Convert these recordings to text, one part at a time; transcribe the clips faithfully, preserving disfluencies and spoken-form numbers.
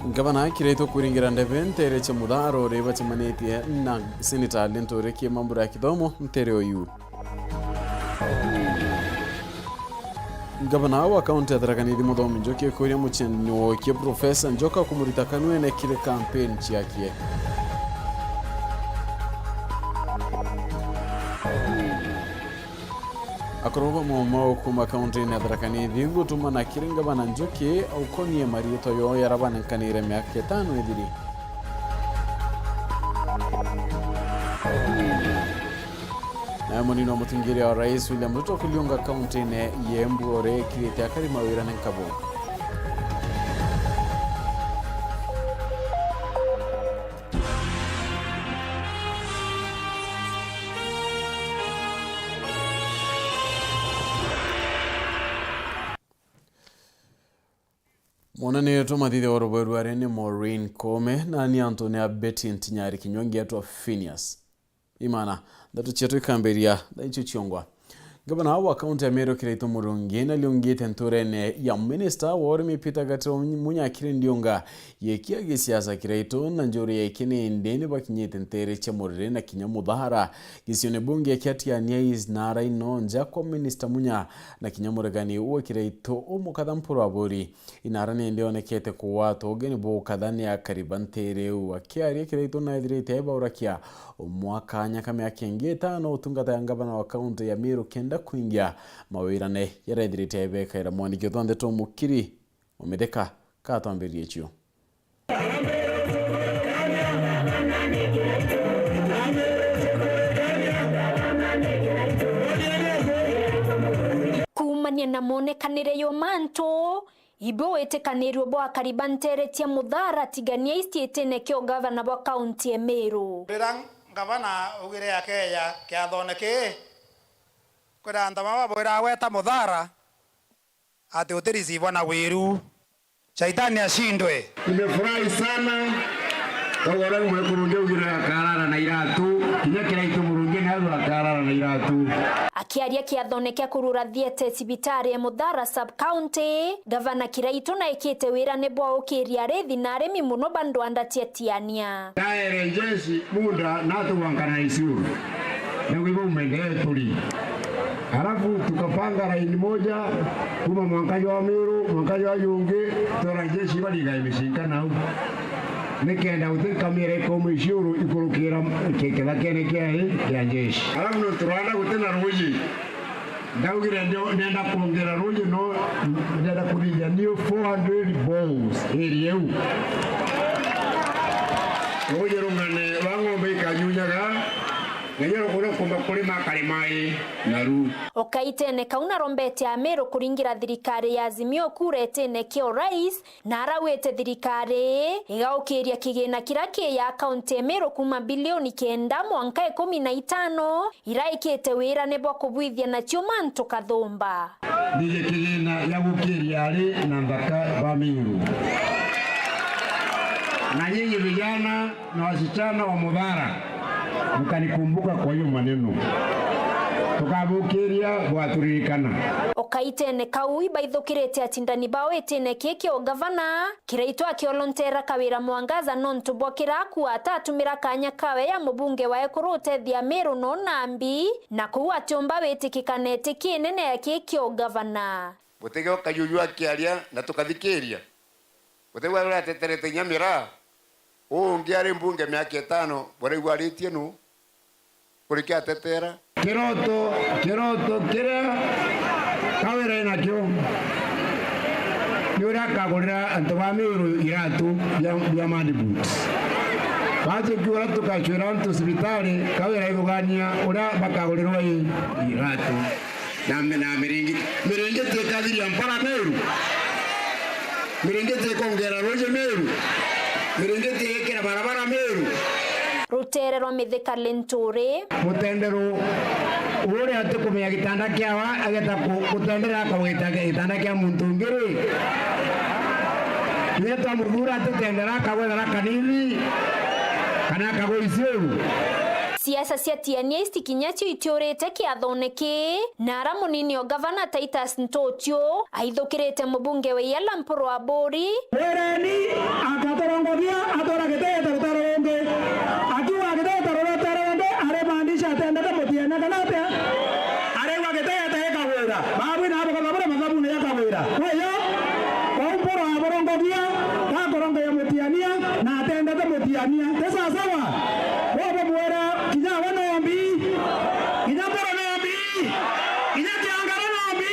Ngavana Kiraitu kuringira ndebe ntere cia Muthara uria bacemanitie na Seneta Linturi Kiima mbura ya kithomo ntere uyu. Ngavana wa kaunti ya Tharaka Nithi Muthomi Njuki kuria muciani wokie Profesa Njoka kumurita kanwene kiri kampeni ciakie. Akuru ba Maumau kuuma kaunti-ini ya Tharaka Nithi gutumana kiri ngavana Njuki aukonie mariitwa yoo yarabanenkanire miaka itano ithiri. Nawe munini wa mutongeria wa Rais William Ruto kuriunga kaunti-ini ya Embu uria ekirite akari mawirane nkabu. Mwonanire twa mathithia wa rubaru aria ni Maureen Koome, na ni antu ni a Betty Ntinyari Kinyua ngietwa Phineas. Imana, ndeto cietu ikambiria thaa icio ciongwa. Ngavana wa kaunti ya Meru Kiraitu Murungi nariungite nturene ya minista wa urimi Peter Gatiro Munya kiri ndiunga yekia gisiasa Kiraitu na njuri yake ni indi ni bakinyite ntere cia Muriri na kinya Muthara gicione bunge kia Tiania East na araino nja kwa minista Munya na kinya muregani wa Kiraitu umukatha Mpuru Aburi. Inara ni ndionekete kugwatwa ugeni bukatha ni akari ba ntere iu. Akiaria Kiraitu naethirite aibaurakia umwe kanya ka miaka ingi itano utungata ya ngavana wa kaunti ya Meru kenda kuingia mawirane yarethirite aibekaira mwandiki utwa ndeto Mukiri Mumithika. Katwambiririe cio. Kuumania na monekanire yo mantu, ibu witikanirue bwa akari ba ntere cia Muthara Tigania East gitine kia ugavana bwa kaunti ya Meru. Rira ngavana augire akeeja kiathone kii, kwira antu baba bwira agweta Muthara ati utiricibwa na wiru. Shaitani ashindwe. Nimefurahi sana. Koguo rau mwekuru ndiaugire akarara na iratu, kinya Kiraitu Murungi nawe akarara na iratu. Akiaria kiathone kia kurura thiete cibitari ya Muthara sub county, gavana Kiraitu naikite wirane bwa ukiria arithi na arimi mono ba ndwanda cia Tiania. Ndaere jeshi muda natugwankana na Isiolo. Ndio hivyo umeendelea tuli. Halafu tukapanga laini moja, kuma mwanka jwa Meru, mwanka jwa jungi, twara jeshi barigae micinka nau. Nikenda guti kamera ikauma Isiolo ikurukira ki-, kithakene kia i, kia jeshi. Halafu nontu rwanda guti na ruuji, ndaugire ndio-, ndenda kwongera ruuji, no ndenda kuthithia new four hundred balls area iu. Ruuji rung'ane rwa ng'ombe ikanyunyaga, na iria rukuria kumba kurima akarima i naru. O kaitene kau narombete Ameru kuringira thirikari ya Azimio kura itene kia urais, na arauite thirikari ii igaukiria kigina kiria ki ya kaunti ya Meru kuma bilioni kenda mwanka ikumi na itano, iraikite wirane bwa kubwithia nacio mantu kathumba. Nije kigina ya gukiria ari na nthaka ba Meru. Na nyinyi vijana na wasichana wa Muthara, mkanikumbuka kwa hiyo maneno. Tukabukiria bwaturirikana. O kaitene kau ibaithukirite acindani bao itine kiki o gavana, Kiraitu akiolontera Kawira Mwangaza nontu bwa kira akua atatumira kanya kawe ya mubunge wa ekuru utethia Meru no Nambi, na kuu atiumba witikikana iti kinene aki kio gavana. Gutigioka juju akiaria na tukathikiria. Gutigwa uria ateterete inya miraa. Uu ungi ari mbunge miaka itano, buraigua aritie nu? Urikia atetera. Kiroto, kiroto kiria Kawira enakio ni uria akagurira antu ba Meru iratu bia, bia mud boots. Bajuki uria tukacwira antu cibitari, Kawira ithugania uria bakagurirwa i, iratu. Na mi-, na miringiti. Miringiti ikathiria mpara Meru. Miringiti ikongera ruuji Meru. Miringiti igikira barabara Meru. Rutere rwa Mithika Linturi. Mutendero uria atikumenya gitanda kiawa, ageta ku-, gutendera akagwita gitanda kia muntu ungi ri? Kinya twamuthura atitendera akagwethera kanini, kana akagwa Isiolo. Siasa cia Tiania East kinya cio itiurite kiathone kii, na ara munini o gavana Titus Ntutiu aithukirite mubunge wa Iala Mpuru Aburi. Wereni akatorongogia atwara Giteeta rutaro rungi. Akiuga Giteeta rutaro rungi, arimaanisha atendete Mutiania kana atia? Arigwa Giteeta ikagwira. Babu na abo kathabure mathabune yakagwira. Kweyo, kwou Mpuru aborongogia, gakorongogia Mutiania, na atendete Mutiania. Ti sawasawa? Bobo mwera, kinya we no mbi. Kinya Mpuru no mbi. Kinya Kiangara no mbi.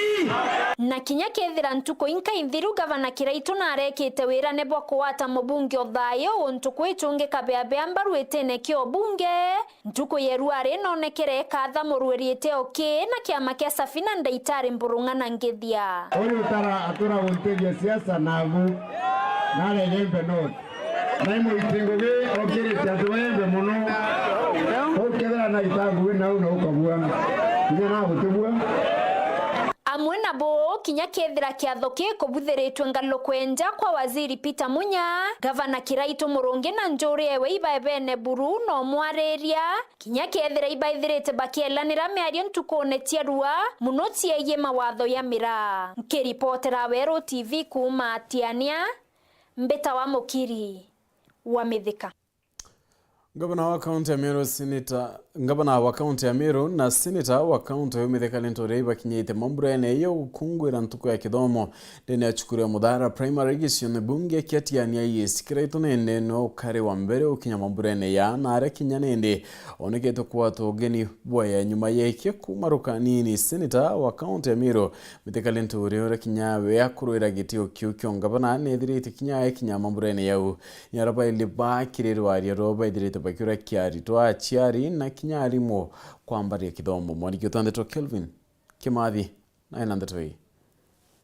Na kinya kethira ntuku inka inthiru gavana Kiraitu narekite wirane bwa kugwata mubunge o thayu untu kwi chungi kabeabea mbaru itine kia ubunge, ntuku yeru ari nonekere ekatha murweri iteo ki na kiama kia Safina Ndaitari Mburung'ana Ngithia. Uyu utara atura guntethia siasa nabu, narege Embe North. Na imwiti ngugi okirite antu ba Embe mono. Ukethira naita ngugi nau na ukabua. Kinya nagutibua. Amwe nabo, kinya kethira kiatho kikubuthiritwe ngalukwe nja kwa Waziri Peter Munya, Gavana Kiraitu Murungi na njuri ewe ibaebene buru no mwariria, kinya kethira ibaithirite bakielanira miario ntukune cia rua, muno ciegii mawatho ya miraa. Nkiripotera Weru T V kuuma Tiania, Mbita wa Mukiri wa Mithika. Ngavana wa kaunti ya Meru, Senator, ngavana wa kaunti ya Meru na seneta wa kaunti ya Mithika Linturi ibakinyite Mamburene ya gukungwira ntuku ya kithomo ndene ya cukuru ya Muthara Primary gicione bunge kia Tiania East. Kiraitu nende no ukari wa mbere ukinya Mamburene ya na aria kinya nende onekete kwatwa ugeni bwaya nyuma yeke kumaruka nini. Seneta wa kaunti ya Meru Mithika Linturi uria kinya we akurwira gitio kiu kio ngavana nethirite kinya ekinya Mamburene yau. Ni aria baili bakirirwa aria ro baithirite bakiura kiari twa aciari na kinya arimu kwambaria kithomo. Mwandiki wetu wa ndeto Kelvin Kimathi nae na ndeto ii.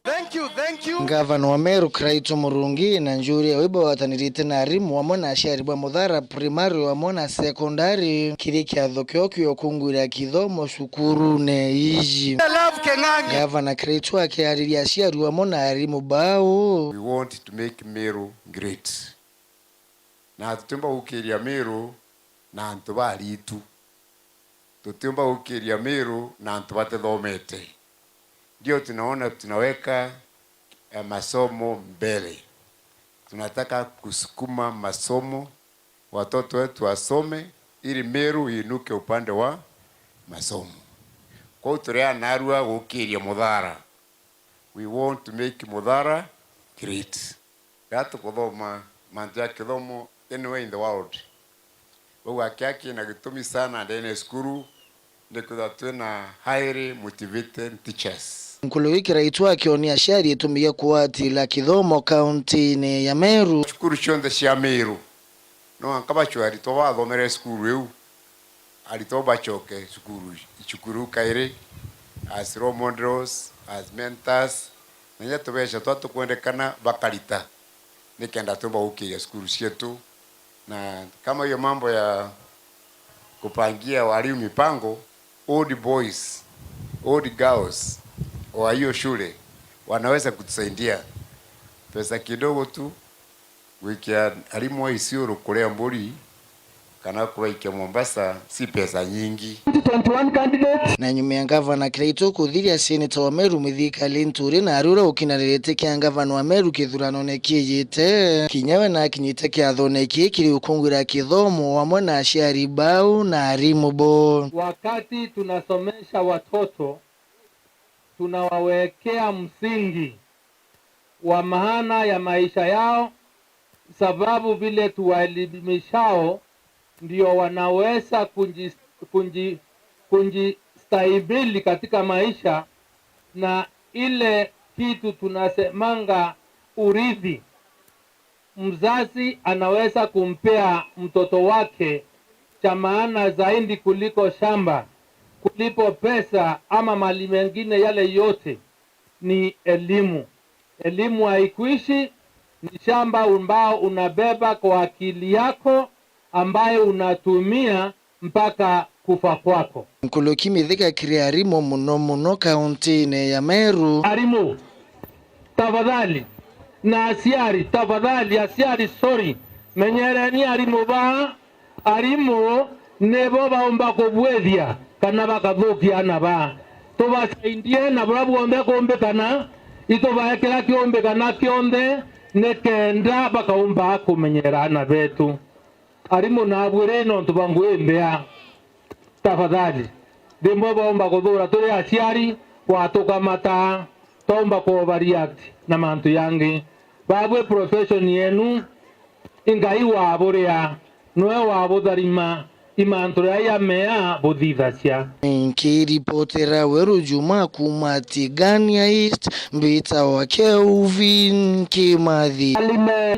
Thank you, thank you. Ngavana wa Meru Kiraitu Murungi na njuri ewe ibagwatanirite na arimu amwe na aciari ba Muthara Primary amwe na Secondary kiri kiatho kio kio kungwira kithomo cukurune iji. I love Keng'ang'i. Gavana Kiraitu akiariria aciari amwe na arimu bau. We want to make Meru great. Na tutiumba gukiria Meru na antu baritu. Tutiumba gukiria Meru na antu batithomete. Ndio tunaona tunaweka, eh, masomo mbele. Tunataka kusukuma masomo, watoto wetu wasome ili Meru iinuke upande wa masomo. Kwou turiana narua gukiria Muthara. We want to make Muthara great. Riria tukuthoma mantu ja kithomo anywhere in the world, bau aki aki na gitumi sana ndene ya cukuru, nikwithirwa twina highly motivated teachers. Nkuluki Kiraitu akionia aciari itumi gia kugwatira kithomo kaunti-ini ya Meru. Cukuru cionthe cia Meru, no anka bacwe aritwa bathomere cukuru iu, aritwa bacoke cukuru, cukuru kairi, as role models, as mentors, na inya tubeca twa tukwendekana bakarita, nikenda tumba gukiria cukuru cietu. Na kama hiyo mambo ya kupangia walimu mipango, old boys, old girls wa hiyo shule wanaweza kutusaidia pesa kidogo tu, gwikia arimu a Isiolo kuria mburi kana kubaikia Mombasa, si pesa nyingi. Twenty-one candidates. Na nyuma ya ngavana Kiraitu kuthiria seneta wa Meru Mithika Linturi na arura ukinanirite kia ngavana wa Meru kithuranone kiijite, kinya we nakinyite kiathone kii kiri ukungwira kithomo amwe na aciari bau na arimu bo. Wakati tunasomesha watoto, tunawawekea msingi wa maana ya maisha yao, sababu vile tuwaelimishao ndio wanaweza kunji-, kunji-, kunjistahimili katika maisha, na ile kitu tunasemanga urithi, mzazi anaweza kumpea mtoto wake cha maana zaidi kuliko shamba, kuliko pesa ama mali mengine yale yote, ni elimu. Elimu haikuishi, ni shamba ambao unabeba kwa akili yako, ambayo unatumia mpaka kufa kwako. Nkuluki Mithika kiri arimu muno muno kaunti-ini ya Meru. Arimu, tafadhali, na aciari, tafadhali, aciari, sorry, menyereni arimu ba, arimu nibo baumba kubwithia kana bakathukia ana baa. Tubasaidie na buria bwonthe kumbikana, itubae kiria kiumbikana kionthe, nikenda bakaumba kumenyera ana betu. Arimu nabwire nontu bwa ngugi mbea, tafadhali, rimwe baumba kuthuura turi aciari, watukamata, twaumba ku overreact na mantu yangi. Babwe profession yenu, i Ngai waburia, nwe wabutharima, i mantu ria jamea buthithacia. Nkiripotera Weru Juma kuuma Tigania East, mbitawa Kelvin Kimathi. Alime.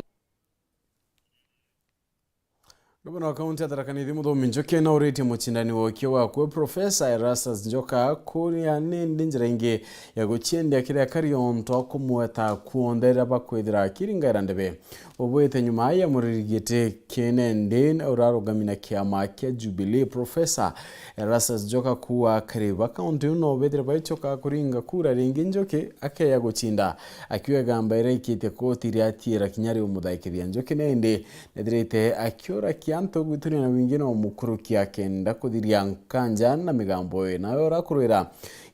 Gavana wa kaunti ya Tharaka Nithi Muthomi Njuki nauritie mucindani wa ukio wakwe Profesa Erastus Njoka kuria nindi njira ingi ya guciendia kiri akari ontu a kumweta kuonthe riria bakwithira akiringaira ndebe. Ubwite nyuma ya muriri giti kinene urarugami na kiama kia Jubilee, Profesa Erastus Njoka kuuga akari ba kaunti iu no bethire baicoka kuringa kura ringi Njuki akeya gucinda. Akiuga igamba iria aikitie koti riatiira kinya riumuthaikithia Njuki, nindi nethirite akiurakia antu gwituria na wingi na umukurukia akenda kuthiria nkanja na migambo ii. Nawe urakurwira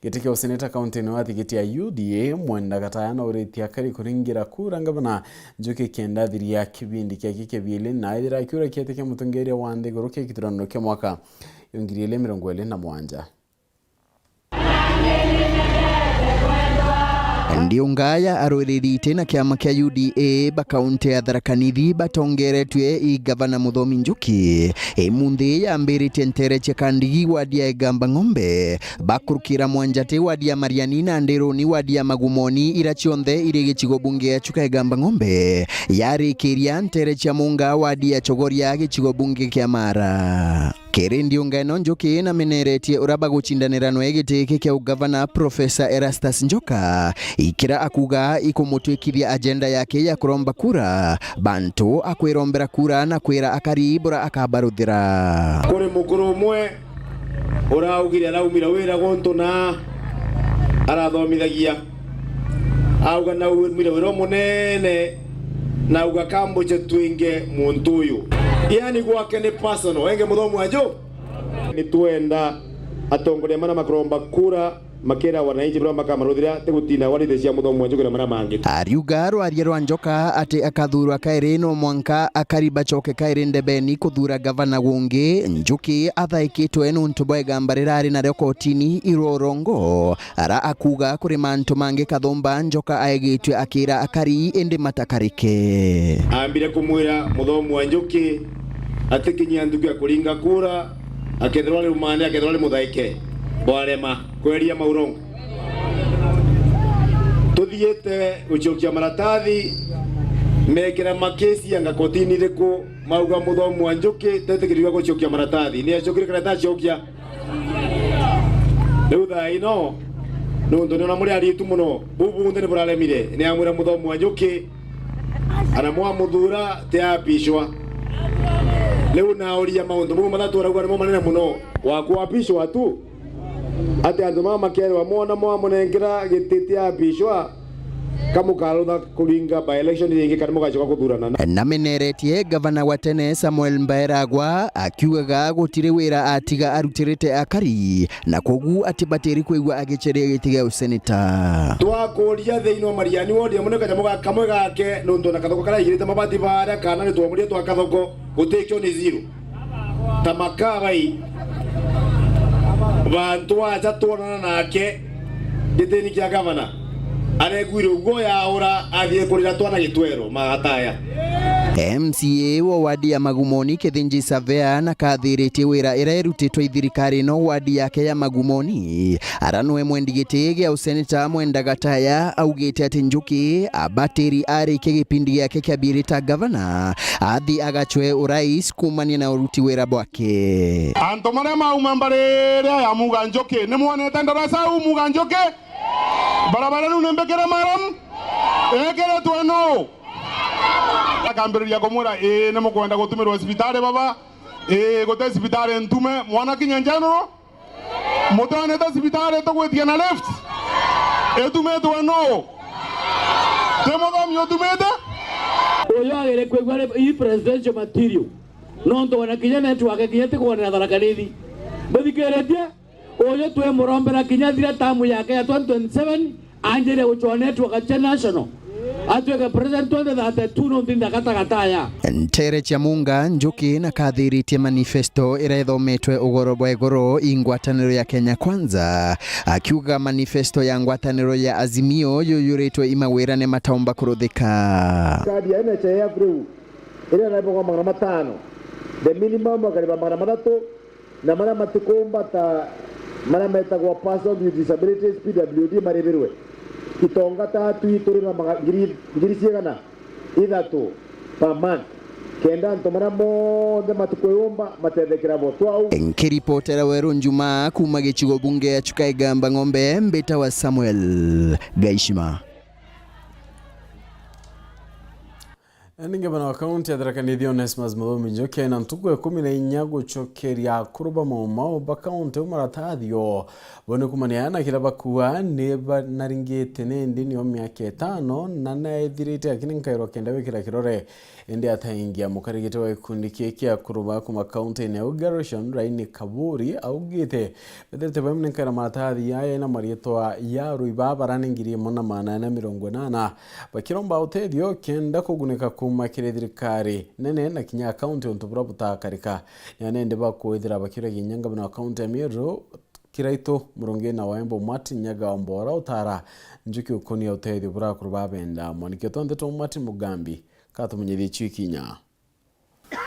giti kia useneta kaunti-ini wa tikiti ya U D A, Mwenda Gataya nauritie akari kuringira kura ngavana Njuki kenda athiria kibindi kiake kia biili, na ethira akiurakia ati kia mutongeria wa nthiguru kia githurano kia mwaka ya ngiri igiri mirongo iri na mugwanja. Ndiungaya arwiriri iti na kiama kia U D A ba kaunti ya Tharaka Nithi batongeretue i Gavana Muthomi Njuki, imunthi yambiritie ntere cia Kandigi wadi ya Igamba Ng'ombe, bakurukira Mwanjati wadi ya Mariani na Ndiruni wadi ya Magumoni, ira cionthe iri gicigo bunge gia Chuka Igamba Ng'ombe, yarikiria ntere cia Munga wadi ya Chogoria gicigo bunge kia Mara. Kiri ndiunga ino, Njuki nameneretie uria bagucindanira nwe giti giki kia ugavana, Profesa Erastus Njoka, ikira akuga ikumutwikithia agenda yake ya kuromba kura, bantu akwirombera kura na kwira akari bura akabaruthira. Kuri mukuru umwe uraugire araumire wira guntu na arathomithagia. Auga naumire wira umunene, na auga, "Kambuche twinge muntu uyu." Yani gwake ni personal. Enge Muthomi wa Nju? Nitwenda atongoria mana makuromba kura makira wananchi bura makamaruthira, ti gutinda warithia cia Muthomi wa Nju na mara mangi. Ariuga rwaria rwa Njoka ati akathurwa kairi no mwanka akari bacoke kairi ndebeni kuthura gavana gungi. Njuki athaikitwe nuntu bwa igamba rirari nario kotini irorongo. Ara akuuga kuri mantu mangi Kathumba Njoka aegitue akira akari indi matakarike. Ambire kumwira Muthomi wa Njuki atikinyia nthuku ya kuringa kura, akethirwa ari umani, akethirwa ari muthaike, bwarema kweria maurongo. Tuthiite gucokia maratathi, mekira makesi anga kotini iriku, mauga Muthomi wa Njuki tetikirirwe gucokia maratathi. Ni acokire kana tacokia? Riu thaa ino, nuntu niona muri aritu mono, buu bunthe ni buraremire, ni amwira Muthomi wa Njuki, ana mwamuthura, ti apishwa. Riu nauria mauntu bau mathatu arauga nimo manene mono, wa kuapishwa tu? Ati antu mama makerwa, mwona mwamunenkera giti ti apishwa, ka mukarutha kuringa by-election ringi kana mugacoka kuthurana na. Nameneretie gavana wa tene Samuel Mbaeragwa akiugaga gutiri wira atiga arutirite akari, na kogu atibatiri kwigua agiceria giti gia useneta. Twakuria thiini wa Mariani ward, amwe ni kanyamu ga-, kamwe gake, nuntu na kathoko karia aigirite mabati baria, kana ni twamuria twa kathoko, gutikio ni zero. Ta makabai, bantu aja twonana nake gitini kia gavana, aregwire uguo yaura, athie kurira twana gitwero magataya. M C A wa wadi ya Magumoni, Kithinji Savea, na kathiritie wira ira irutitwe i thirikari ino wadi yake ya Magumoni. Ara nwe mwendi giti gia useneta Mwenda Gataya augite ati Njuki abatiri arikia gipindi giake kia biiri ta gavana, athi agacwe urais kuumania na uruti wira bwake. Antu maria mauma mbari iria ya Muga Njuki, ni mwonete ndarasa u Muga Njuki? Barabara riu ni mbikire maram? Ikiritwe nu? Akambiriria kumwira, "Ii, ni mukwenda gutumirwa cibitari baba? Ii, guti cibitari ntume. Mwana kinya General? Mutonete cibitari tugwitia na lift? Itumitwe nu? Ti Muthomi utumite?" Uyu agire kwigua ri-, ii presidential material. Nontu ona kinya network kinya ti kwonera Tharaka Nithi. Mbithikiritie, uyu twimurombera kinya thire tamu yake ya twenty twenty-seven, anjire gucwa network cia national. Atwike president twenty thirty-two, nontu nthaka tagataya. Ntere cia Munga Njuki na kathiritie manifesto iria ithometwe ugoro bwa iguru i ngwataniro ya Kenya Kwanza, akiuga manifesto ya ngwataniro ya Azimio yuyuritwe i mawira ni mataumba kuruthika. Kadi ya N H I F riu iria iraibagwa magana matano, the minimum akariba magana mathatu, na maria matikumba ta maria metagwa persons with disabilities, P W D, maribirwe. Itonga ta twi turi na maga-, ngiri, ngiri ciigana? Ithatu per month, kenda antu maria monthe matikwiyumba matethekera bo. Twau. Nkiripotera Weru Njuma kuuma gicigo bunge ya Chuka Igamba Ng'ombe, mbita wa Samuel Gaishima. Ningi bana wa kaunti ya Tharaka Nithi Onesmus Muthomi Njuki ena ntuku ikumi na inya gucokeria akuru ba Mau Mau ba kaunti au maratathio. Bo ni kumania na kiria bakua ni banaringite ni ndini o miaka itano na naethirite, lakini nkairwa kenda gwikira kirore. Indi ataingia, mukarigite wa gikundi kii kia akuru ba kuma kaunti-ini au Gershon Raini Kaburi augite bethirite bamwe ni nkaira maratathi yaya na marietwa ya arui baa barani ngiri imwe na magana ana mirongo inana, bakiromba utethio kenda kugunika kuuma kiri thirikari nene na kinya kaunti untu buria butakarika. Ni anende bakwithira bakiuragia inya ngavana wa kaunti ya Meru Kiraitu Murungi na wa Embu Martin Nyaga wa Mbora utara Njuki ukonia utethio buria akuru babenda. Mwaniki wetu wa nteto Martin Mugambi katumenyithie icio ikinya.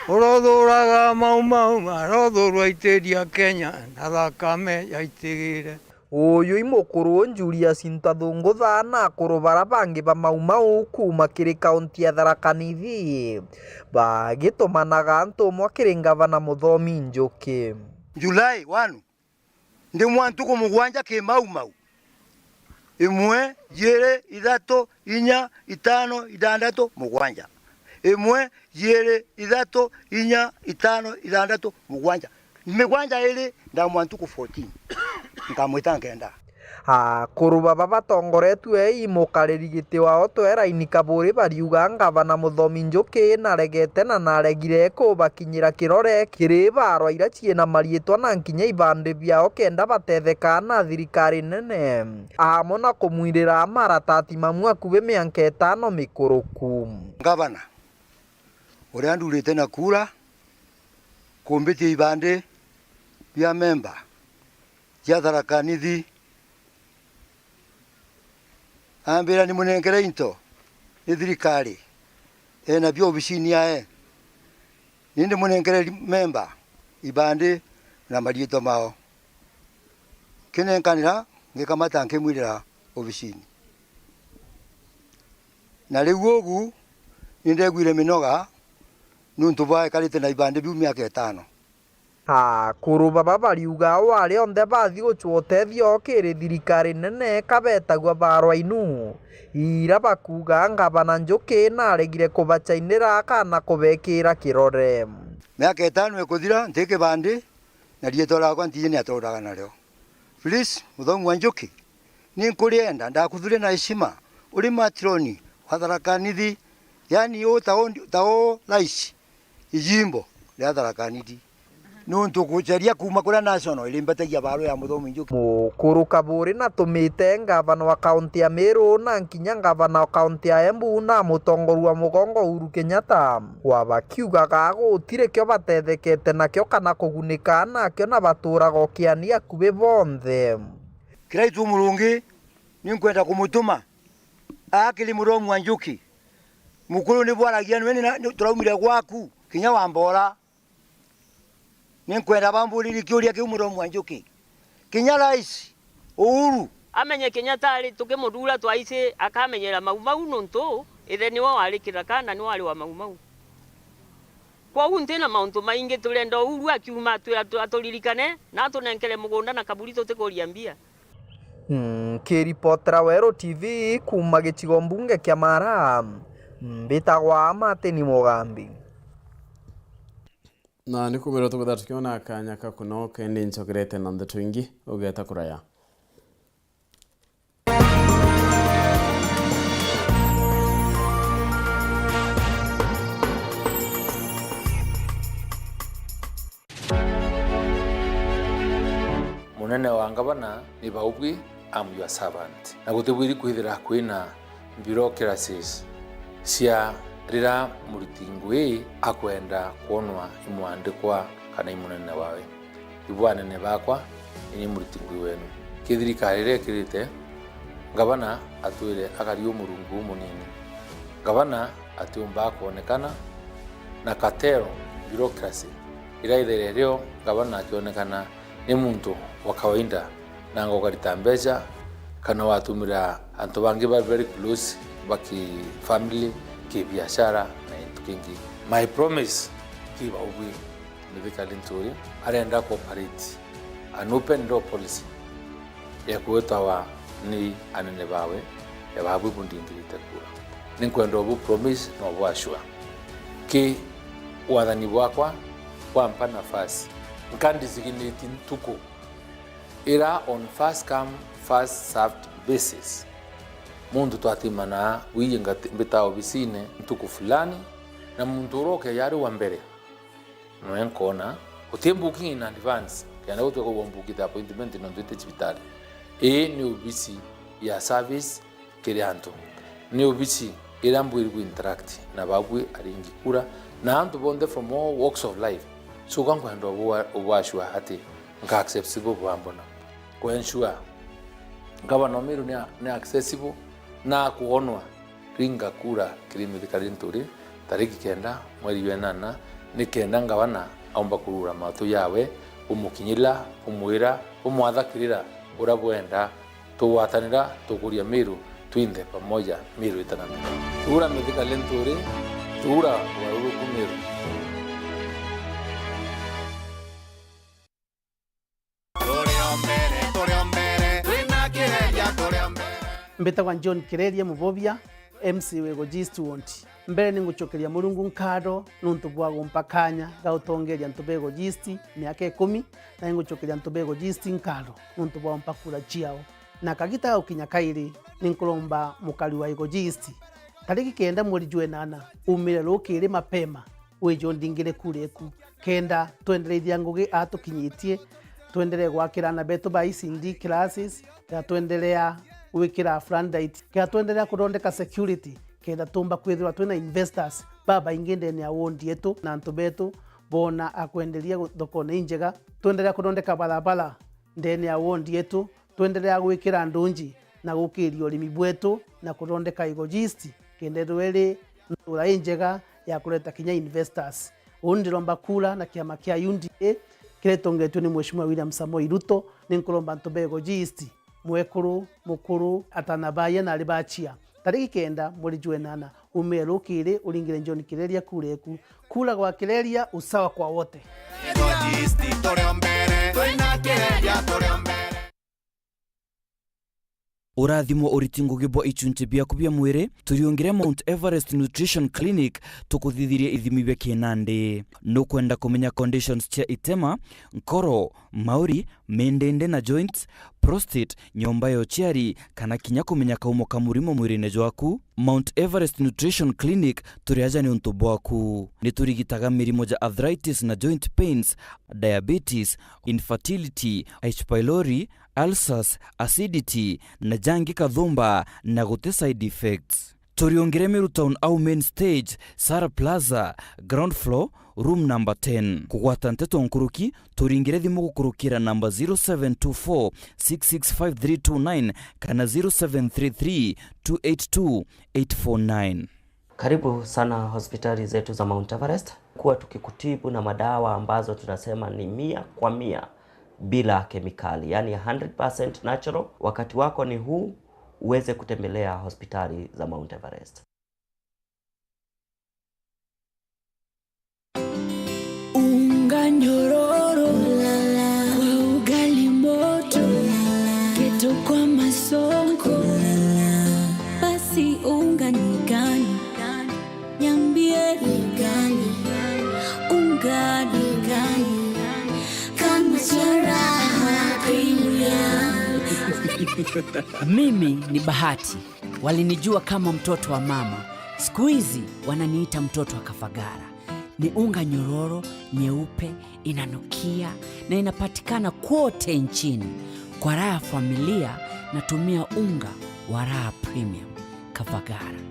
Urothuraga Mau Mau, arothurwa aitiria Kenya na thakame yaitigire. Uyu i mukuru Julius Ntathungutha na akuru bara bangi ba Mau Mau kuuma kiri kaunti ya Tharaka Nithi, bagitumanaga antu umwe kiri ngavana Muthomi Njuki. July one, ndi mwa ntuku mugwanja ki Mau Mau. Imwe, jiiri, ithatu, inya, itano, ithandatu, mugwanja. Imwe, jiiri, ithatu, inya, itano, ithandatu, mugwanja. Migwanja iri, ndamwa ntuku fourteen. Nkamwita nkenda. Akuru baba batongoretue i mukariri giti wao Tweraini Kaburi bariuga ngavana Muthomi Njuki naregete na naregire kubakinyira kirore kiri barwa iria ciina mariitwa na nkinya ibandi biao kenda batetheka na thirikari nene, amwe na kumwirira maratati mamwe akubi mianka itano mikuruku. Ngavana, uria ndurite na kura kumbitia ibandi bia memba cia Tharaka Nithi, ambira nimunenkere into ni thirikari enabio obisini yae. Ni ndimunenkere ri-, memba ibandi na mariitwa mao. Kinenkanira, ngikamata nkimwirira obisini. Na riu ugu, ni ndegwire minoga niuntu bwa ekarite na ibandi biu miaka itano. Akuru baba bariuga o aria onthe bathi gucwa utethio kiri thirikari nene kabetagua barwa inu, ira bakuuga ngavana Njuki naregire kubacainira kana kubekira kirore. Miaka itano ikuthira nti kibandi, na riitwa riakwa ntiji ni aturaga nario. Please, Muthomi wa Njuki, ni nkurienda, ndakuthure na heshima, uri matroni wa Tharaka Nithi, yani u ta u, ta u rais ijimbo ria Tharaka Nithi. Nuntu gucaria kuuma kuria national irimbatagia baro ya Muthomi Njuki. Mukuru Kaburi natumite ngavana wa kaunti ya Meru na nkinya ngavana wa kaunti ya Embu na mutongoria wa mugongo Uhuru Kenyatta, kwa bakiugaga gutiri kio batethekete nakio kana kugunika nakio na baturaga ukiani akubi bonthe. Kiraitu Murungi, ni nkwenda kumutuma akiri Muthomi wa Njuki. Mukuru ni bwaragia nwe ni na-, ni turaumire gwaku, kinya wa Mbora. Ni nkwenda bamburirie kiuria kiu Muthomi wa Njuki. Kinya rais Uhuru. Amenye Kenyatta ari tukimuthura twaici akamenyera Mau Mau nuntu ithe niwe wari kiraka na niwe wari wa Mau Mau. Kwogu nti na mauntu maingi, turenda Uhuru akiuma atwi-, atu-, aturirikane na atunenkere mugunda na kaburi tutikuria mbia. Nkiripotera Weru T V kuuma gicigo mbunge kia Mara, mbitagwa Martin Mugambi. Na ni kumira tukwithira tukiona kanya ka kunoka, indi ncokerete na ndeto ingi ugeta kuraya. Munene wa ngavana ni baubwi, I'm your servant. Na gutibwiri kwithira kwina bureaucracies cia rira muriti ngui akwenda kwonwa i mwandikwa kana i munene wawe. Ibwa anene bakwa, ini muriti ngui wenu. Ki thirikari iria ikirite, ngavana atwire akari u murungu umunini. Ngavana atiumba kwonekana na cartel, bureaucracy, iraithaira rio ngavana akionekana ni muntu wa kawaida, nanga ukarita mbeca, kana watumira antu bangi ba very close, ba ki family, ki biashara, na into kingi. My promise ki baubwi, Mithika Linturi arenda ku operate an open door policy ya kwitawa ni anene bawe, ya babu bundindite kura. Ninkwenda ubu promise na ubu assure. Ki wathani bwakwa bwampa nafasi, nka designate ntuku ira on first come, first served basis. Muntu twatimanaa, wiji ngati-, mbita obisine ntuku fulani, na muntu uria ukeja ari wa mbere, noe nkona, uti booking in advance, kenda gutwe kugwa mbukite appointment nontu ite cibitari. Ii ni obisi ya service kiri antu. Ni obisi iria mbwiri ku interact na babwi aringi kura na antu bonthe from all walks of life. So ka nkwenda ubu-, ubu assure ati nka accessible bwambona. Ku ensure ngavana o Meru ni a-, ni accessible na akwonwa. Ringa kura kiri Mithika Linturi tariki kenda mweri jwa inana, ni kenda ngavana aumba kurura matu jawe, bumukinyira, bumwira, bumwathakirira uria bwenda. Tugwatanira tukuria Meru twinthe pamoja, Meru itana mbeca. Thuura Mithika Linturi, thuura ugaruruku Meru. Turi o mbere, turi o mbere, twina Kireria, turi o mbere. Mbitagwa John Kireria Mubobia, M C wa Igoji East Ward. Mbere ni ngucokeria Murungu nkatho nuntu bwa gumpa kanya ga utongeria antu ba Igoji East miaka ikumi, na ni ngucokeria antu ba Igoji East nkatho nuntu bwa gumpa kura ciao. Na kagita gaukinya kairi, ni nkuromba mukari wa Igoji East, tariki kenda mweri jwa inana, umire rukiri mapema, wije undingire kura eku, kenda twendereithia ngugi aa tukinyitie, twenderee gwakira aana betu ba E C D classes, kenda twenderea gwikira floodlight, kenda twenderea kuthondeka security, kenda tumba kwithirwa twina investors babaingi ndene ya ward yetu, na antu betu boona akwenderia gu-, thokone injega, twenderea kuthondeka barabara ndene ya ward yetu, twenderea gwikira ndunji na gukiria urimi bwetu na kuthondeka Igoji East, kenda ithirwa iri ntura injega ya kureta kinya investors. Uu ndiromba kura na kiama kia U D A kiria gitongetue ni Mheshimiwa William Samoei Ruto, ni nkuromba antu ba Igoji East, mwekuru, mukuru, atana baye na ari bachia, tariki kenda mweri jwa inana, umie rukiri uringire John Kireria kura eku. Kura gwa Kireria, usawa kwa wote. Igoji East turi o mbere, twina Kireria turi o mbere. Urathimo uriti ngugi bwa ichunchi biaku bia mwiri, turiungire Mount Everest Nutrition Clinic, tukuthithirie ithimi bia kinandi. Nukwenda kumenya conditions cia itema, nkoro, mauri, mindindi na joints, prostate, nyomba ya uciari, kana kinya kumenya kaumo ka murimo mwirine jwaku? Mount Everest Nutrition Clinic turi aja niuntu bwaku. Ni turigitaga mirimo ja arthritis na joint pains, diabetes, infertility, H. pylori, ulcers, acidity, na jangi kathumba, na guti side effects. Turiungire Meru Town au main stage, Sara Plaza, ground floor, room number ten. Kugwata nteto nkuruki, turingire thimu gukurukira namba zero seven two four six six five three two nine kana zero seven three three two eight two eight four nine. Karibu sana hospitali zetu za Mount Everest. Kuwa tukikutibu na madawa ambazo tunasema ni mia kwa mia bila kemikali, yani hundred percent natural. Wakati wako ni huu uweze kutembelea hospitali za Mount Everest. Unga nyororo kwa ugali moto, keto kwa masonko. Basi unga ni gani? Niambie ni gani? Unga ni gani? Kama charaha Kenya. Mimi ni Bahati. Walinijua kama mtoto wa mama. Siku hizi wananiita mtoto wa Kafagara. Ni unga nyororo, nyeupe, inanukia na inapatikana kwote nchini. Kwa raha ya familia, natumia unga wa Raha Premium. Kavagara.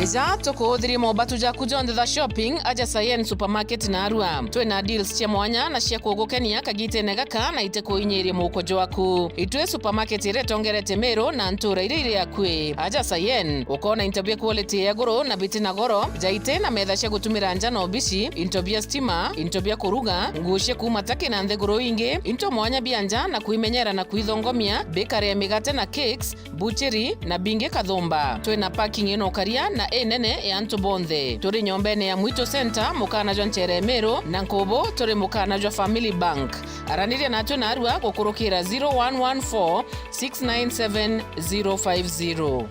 Ija tukuuthirie mobatu jaku jonthe ja shopping aja Sayen Supermarket narua. Twina deals cia mwanya na cia kugukenia kagitene gaka na ite kuinyiria muuko jwaku. Itwi supermarket iria itongerete Meru na ntura iria iri akui. Aja Sayen, ukoona into bia quality ya iguru na biti na goro, jaiti na metha cia gutumira nja na obici, into bia stima, into bia kuruga, nguo cia kuuma Turkey na nthiguru ingi, into mwanya bia nja na kwimenyera na kwithongomia, bakery ya migate na cakes, butchery na bingi Kathumba. Twina parking ina ukaria na inene ya antu bonthe. Turi nyombene ya Mwitu Center, mukana jwa Nchere Meru, na nkubu turi mukana jwa Family Bank. Araniria natwe narua gukurukira zero one one four six nine seven zero five zero.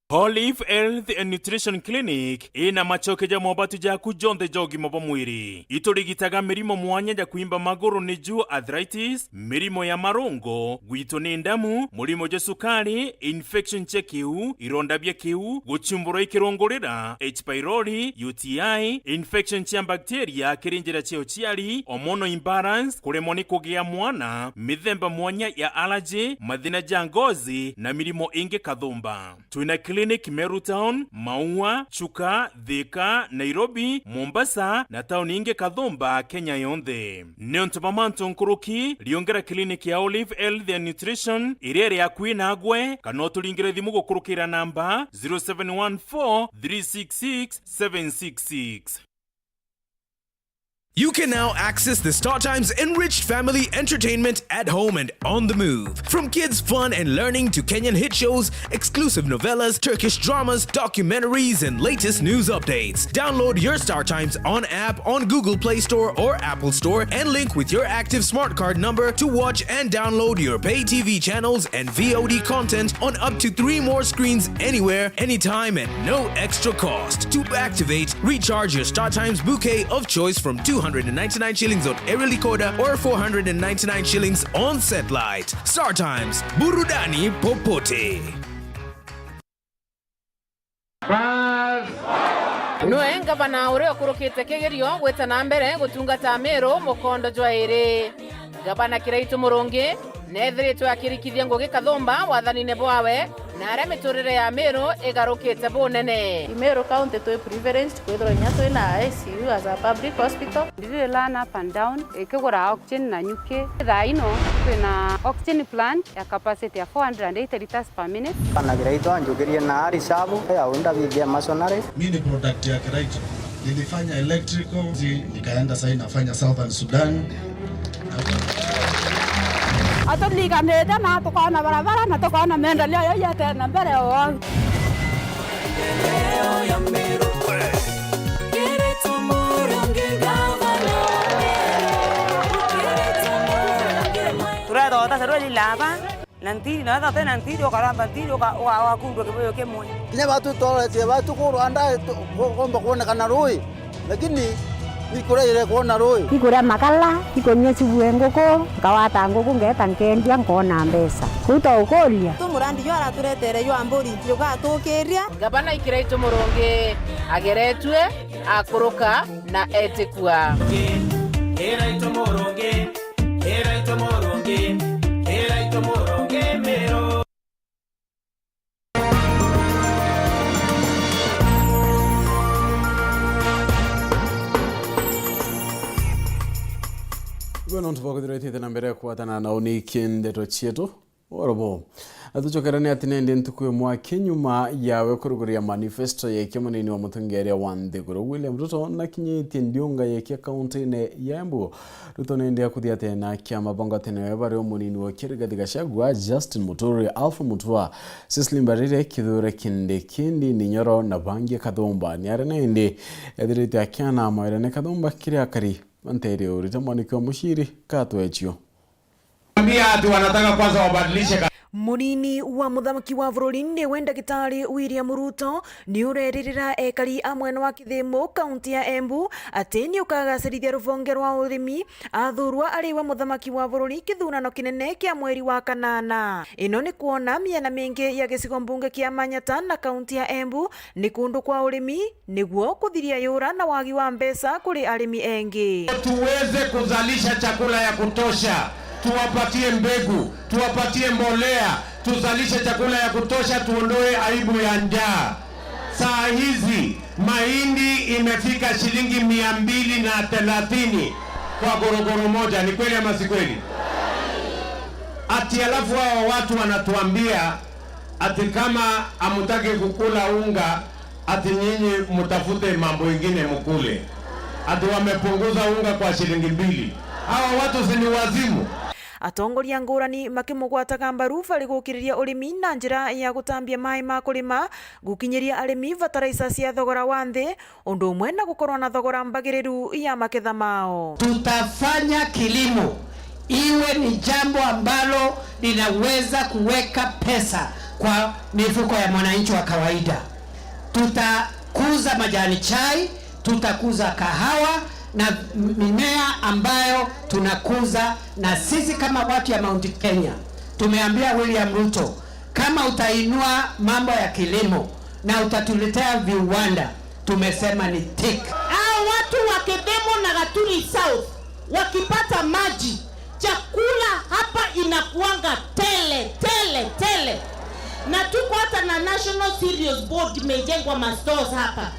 Olive Health and Nutrition Clinic ina macoke ja mobatu jaku jonthe ja ugima bwa mwiri. Iturigitaga mirimo mwanya ja kwimba maguru, niju arthritis, mirimo ya marungo, gwitwo ni ndamu, murimo jwa sukari, infection cia kiu, ironda bia kiu, guchumburwa ikirungurira, H pylori, U T I, infection cia bacteria kiri njira cia uciari, hormonal imbalance, kuremwa ni kugia mwana, mithemba mwanya ya allergy, mathina ja ngozi na mirimo ingi Kathumba. Twina clinic Meru Town, Maua, Chuka, Thika, Nairobi, Mombasa na tauni ingi Kathumba Kenya yonthe. Niuntu bwa mantu nkuruki, riungera clinic ya Olive Health and Nutrition iria iri akui nagwe, kana uturingire thimu gukurukira namba zero seven one four three six six seven six six. You can now access the StarTimes enriched family entertainment at home and on the move. From kids' fun and learning to Kenyan hit shows, exclusive novellas, Turkish dramas, documentaries, and latest news updates. Download your StarTimes on app on Google Play Store or Apple Store and link with your active smart card number to watch and download your pay T V channels and V O D content on up to three more screens anywhere, anytime, at no extra cost. To activate, recharge your StarTimes bouquet of choice from two hundred and ninety-nine shillings on Aerial Decoder or four hundred and ninety-nine shillings on Satellite. StarTimes, burudani popote. Nwe ngavana uria ukurukite kigerio gwita na mbere gutungata Meru mukondo jwa iri. Ngavana Kiraitu Murungi neethiritwe akirikithia ngugi Kathumba wathanine bwawe, na aria miturire ya Meru igarukite bunene. Meru County twi privileged kwithirwa inya twina I C U as a public hospital. Ndiri learn up and down, ikigura oxygen na nyuki. Thaa ino twina oxygen plant ya capacity ya four hundred and eighty liters per minute. Bana Kiraitu anjukirie na ari shabu ya unda bithia masonary. Mi ni product ya Kiraitu. Nilifanya electrical, zi-, nikaenda sasa nafanya Southern Sudan. Aturiganite na tukaona barabara na tukaona maendeleo yaiete na mbere o. Turethota serweli laba. Na ntiri, na wethira utina ntiri, ukaramba ntiri, uka-, uka-, ugakundwa kibuyu kimwe. Kinya batu tworetie batu kurwa nda, tu-, ku-, kumba kwonekana rui, lakini nikuraire kwona rui. Ikuria makala, ikunyua cubu e nguku, nkawata nguku, ngeeta nkendia, nkona mbeca. Kuu twa ukuria. Tu murandi jwa araturetere jwa mburi, jugatukiria. Ngavana Kiraitu Murungi ageretue, akuruka na etikua. Kiraitu Murungi. Kiraitu Murungi, Kiraitu Murungi Meru. Igwe nontu bwa kwithirwa ithiite na mbere kwatana na uniki ndeto cietu, orobo. Atucokerania ati nindi ntuku imwe aki nyuma yawe kuruguria manifesto yekia munini wa mutongeria wa nthiguru William Ruto nakinyitie ndiunga yekia kaunti-ini ya Embu. Ruto nindi akuthia tena kiama bangwatene we bari o munini wa Rigathi Gachagua, Justin Muturi, Alpha Mutua, Cecily Mbarire, Kithure Kindiki, Ndindi Nyoro na bangi Kathumba. Ni ari nindi ethirite akiana mawirene Kathumba kiri akari ba ntere urite mwaniki wa muciri katwechio. Ambia ati wanataka kwanza wabadilishe ka- Munini wa muthamaki wa bururi niwe Ndagitari William Ruto ni ureririra ekari a mwena wa Kithimu, kaunti ya Embu, ati ni ukagacirithia ruvonge rwa urimi athurwa ari we muthamaki wa bururi kithurano kinene kia mweri wa kanana. Ino ni kwona miena mingi ya gicigo mbunge kia Manyata na kaunti ya Embu ni kundu kwa urimi, niguo kuthiria yura na wagi wa mbeca kuri arimi engi. Tuweze kuzalisha chakula ya kutosha, tuwapatie mbegu, tuwapatie mbolea, tuzalishe chakula ya kutosha, tuondoe aibu ya njaa. Saa hizi mahindi imefika shilingi mia mbili na thelathini kwa gorogoro moja. Ni kweli ama si kweli? Ati alafu hao watu wanatuambia ati kama hamutaki kukula unga, ati nyinyi mutafute mambo ingine mukule. Ati wamepunguza unga kwa shilingi mbili. Hawa watu si ni wazimu? Atongoria ngurani makimugwataga mbaru bari gukiriria urimi na njira ya gutambia mai ma kurima, gukinyiria arimi bataraisa cia thogora wa nthi, undu umwe na gukorwa na thogora mbagiriru ya maketha mao. Tutafanya kilimo iwe ni jambo ambalo linaweza kuweka pesa kwa mifuko ya mwananchi wa kawaida. Tutakuza majani chai, tutakuza kahawa na mimea ambayo tunakuza, na sisi kama watu ya Mount Kenya tumeambia William Ruto, kama utainua mambo ya kilimo na utatuletea viwanda, tumesema ni tick. Hao watu wa Kidemu na Gaturi South wakipata maji, chakula hapa inakuanga tele, tele, tele. Na tuko hata na National Cereals Board imejengwa ma stores hapa.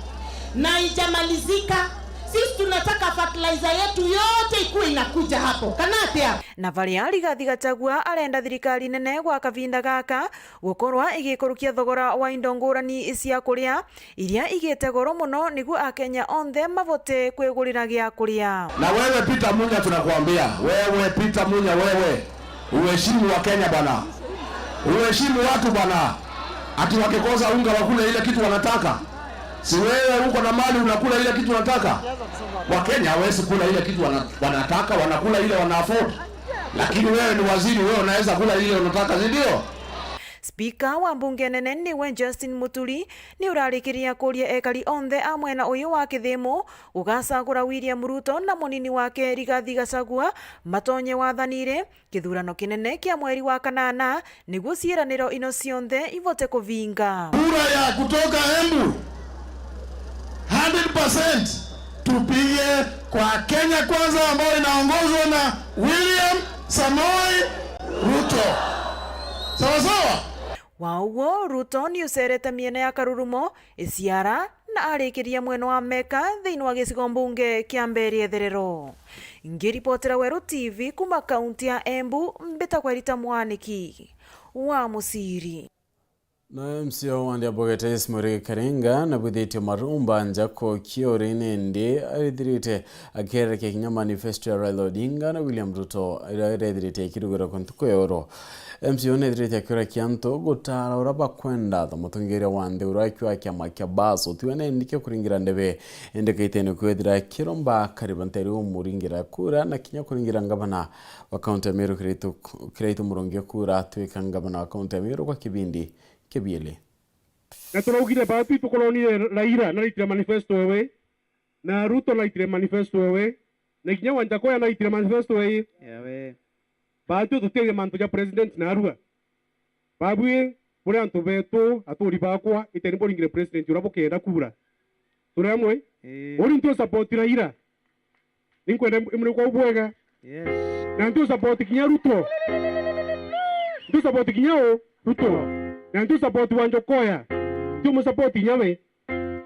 Na haijamalizika. Sisi tunataka fertilizer yetu yote ikuwe inakuja hapo. Kana atia? Na varia Rigathi Gachagua arenda thirikari nene gwa kavinda gaka gukorwa igikurukia thogora wa indo ngurani cia kuria, iria igite goro mono, niguo Akenya onthe mabote kwigurira gia kuria. Na wewe Peter Munya, tunakuambia, wewe Peter Munya, wewe uheshimu wa Kenya bana, uheshimu watu bana, ati wakikosa unga wakule ile kitu wanataka. Si wewe uko na mali unakula ile kitu unataka? Wakenya hawezi kula ile kitu wana-, wanataka, wanakula ile wana afford. Lakini wewe ni waziri, wewe unaweza kula ile unataka, si ndio? Spika wa mbunge nene niwe Justin Muturi ni urarikiria kuria ekari onthe a mwena uyu wa Kithimu gugacagura William Ruto na munini wake Rigathi Gachagua matonye wathanire kithurano kinene kia mweri wa kanana, niguo ciiraniro ino cionthe ibote kuvinga. Kura ya kutoka Embu, hundred percent tupige kwa Kenya Kwanza ambayo inaongozwa na William Samoei Ruto. Sawa sawa? Wa uguo, Ruto ni ucerete miena ya Karurumo, Isiara, na arikiria mwena wa Meka thiini wa gicigo mbunge kia Mberi Etherero. Ngiripotera Weru T V kuma kaunti ya Embu, mbitagwa Rita Mwaniki wa Muciri. Na M C A wa Ndiabogete Ismail Karinga nabwithitie marumba nja kokiori nindi arithirite akierekia kinya manifesto ya Raila Odinga na William Ruto iria irethirite ikirugirwa ku ntuku ya oro. M C A nethirite akiurakia antu gutara uria bakwenda tha mutongeria wa nthi uria akiwa kiama kia Baso tiwe nindi kia kuringira ndebe, indi kaitene kwithira kiromba kariba nteri umuringira kura na kinya kuringira ngavana wa kaunti ya Meru Kiraitu, Kiraitu Murungi kura atwika ngavana wa kaunti ya Meru kwa kibindi kibieli. Na turaugire baatwi tukoronire Raila naraitire manifesto ewe, na Ruto naitire manifesto ewe, na kinya Wanjakoya naitire manifesto ewe. Ewe. Baatwi tutiaria mantu ja president narua. Babwi buri antu betu, aturi bakwa, iteni buringire president uria bukenda kura. Turi amwe? Ii. Uri ntu support Raila. Ninkwenda imurikwa bwega. Yes. Na ntu support kinya Ruto. Ntu support kinya u? Ruto. Na ntu support Wanjokoya. Ntu mu support kinya we.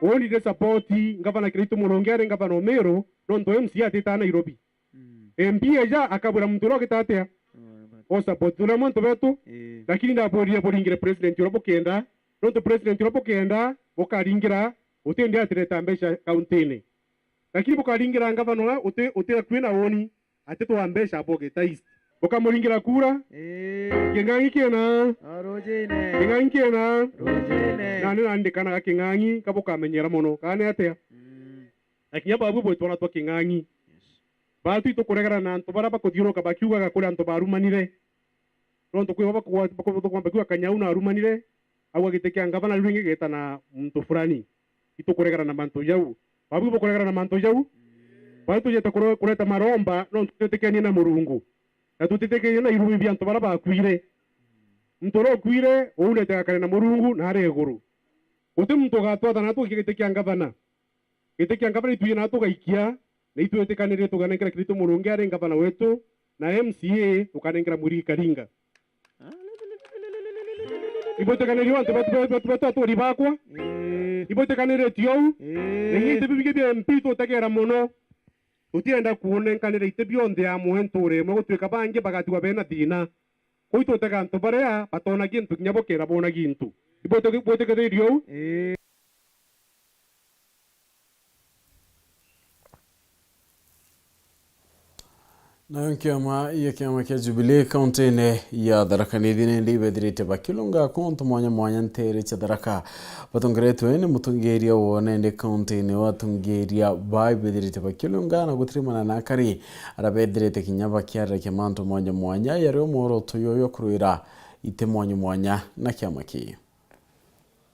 Uuni ndi support ngavana Kiraitu Murungi ari ngavana Umiru, nontu M C A atita Nairobi. Mm. M P eja akabwira muntu uria ugita atia? Mm. O support turia mwantu betu. Ii. Lakini ndabwirire buringire president uria bukenda. Nontu president uria bukenda, bukaringira, uti ndi atireta mbeca kauntine. Lakini bukaringira ngavana uria uti, uti akui na woni, atitwa mbeca Bogeta East. Bukamuringira kura. Ii. King'ang'i kina. Arujine. King'ang'i kina. Rujine. Nani nandikanaga King'ang'i, kabukamenyera mono. Kana ni atia? Mm. Na kinya babu bwitwa natwa King'ang'i. Yes. Baatwi tukuregana na antu baria bakuthiuruka bakiugaga kuri antu barumanire. Nontu kwi baba kwa-, bako-, bakwamba kiuga Kanyau na arumanire, auga giti kia ngavana riu ringi gitana muntu fulani. Itukuregana na mantu jau. Babu ibukuregana na mantu jau. Babu tujete kure-, kureta maromba, nontu tutitikenie na Murungu. Na tutitikenie na irumi bia antu baria bakuire. Muntu uria ukuire, uunete agakare na Murungu na ari iguru. Guti muntu ugatwathana na tugikia giti kia ngavana. Giti kia ngavana itwiji na tugaikia, na itwitikanire tuganenkera Kirito Murungi ari ngavana wetu, na M C A tukanenkera Mwirigi Karinga. Ibwitikanire antu betu, betu, betu, betu aturi bakwa? Ii. Ibwitikanire ti ou? Ii. Na inya iti bibingi bia M P tutegera mono. Tutienda kunenkanira iti bionthe amwe ntuura imwe, gutwika bangi bagatigwa bena thina. Kwou itutega antu baria batona gintu, kinya bukira bona gintu. Ibwiti-, bwitikithirie ou? Ii. Nayo nkiama ya kiama kia Jubilee kaunti-ini ya Tharaka Nithi nindi ibethirite bakiulunga kuntu mwanya mwanya nteere cia Tharaka. Batongeretwe ni mutongeria wo nindi kaunti-ini wa atongeria baa ibethirite bakiulunga na gutirimana na akari aria bethirite kinya bakiaririkia mantu mwanya mwanya yario mworoto yoyo kurwira iti mwanya mwanya na kiama kii.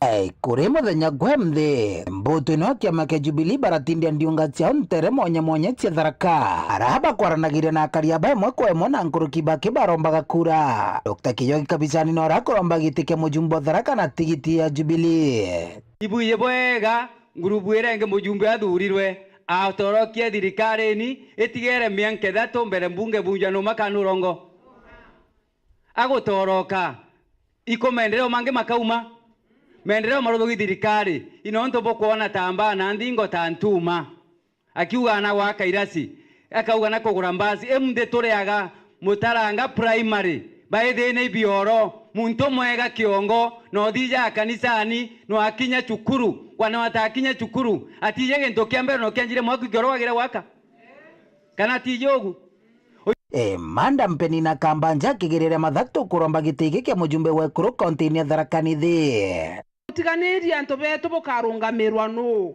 Eh, kuri muthenya gwe nthi, mbutu ino ya kiama kia Jubilee baratindia ndiunga ciao ntere mwanya mwanya cia Tharaka. Aria bakwaranagiria na akari aba imwe kwa imwe na nkuruki baki barombaga kura. Doctor Kijoki Kabicani nora kuromba giti kia mujumbe wa Tharaka na tigiti ya Jubilee. Ibwiji bwega, ngurubu iria ingi mujumbe athurirwe, atorokie thirikarini, itigere mianka ithatu mbere mbunge bunja numa kana urongo. Agutoroka. Iko maendeleo mangi makauma. Maendeleo maruthugi thirikari. Inontu bukwona ta mbaa na nthingo ta ntuma. Akiuga na gwaka irasi. Akauga na kugura mbasi. Imunthi turiaga Mutaranga primary. Baithina ibioro. Muntu mwega kiongo. Na uthija kanisani. Na akinya cukuru. Kwa na watakinya cukuru. Atije gintu kia mbere na kianjire mwaku kioro wagire gwaka. Kana atije ugu? E, Madam Penina Kambanja akigirire mathatu kuromba giti giki kia mujumbe wa ekuru kaunti-ini ya Tharaka Nithi. Gutiganiria antu betu bukarungamirwa nuu?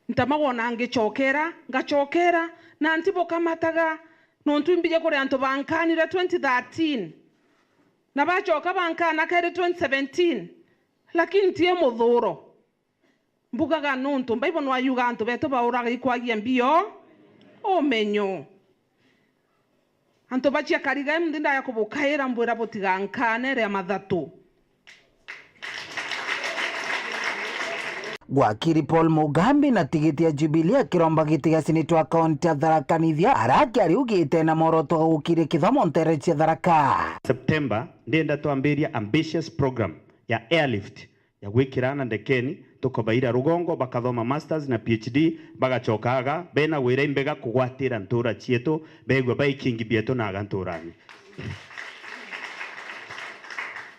Ntamagwa ona ngicokera, ngacokera, na ntibukamataga, nontu imbiji kuri antu bankanire twenty thirteen, na bacoka bankana keri twenty seventeen, lakini ntie muthuro. Mbugaga nuntu Bible nwayuga antu betu bauraga ikwagia mbio umenyo. Antu bacia Kariga, imunthi ndaya kubukaira, mbwira butigankane ria mathatu. Gwakiri Paul Mugambi na tigiti ya Jubilee akiromba giti gia seneta wa kaunti ya Tharaka Nithi, araki ariugite na mworoto wa gukiria kithomo ntere cia Tharaka. September, ndienda twambiria ambitious program ya airlift ya gwikira ana ndekeni, tukabaira rugongo, bakathoma masters na P H D, bagacoka aga bena wira imbega kugwatira ntura cietu, begua bai king bietu na aga nturani.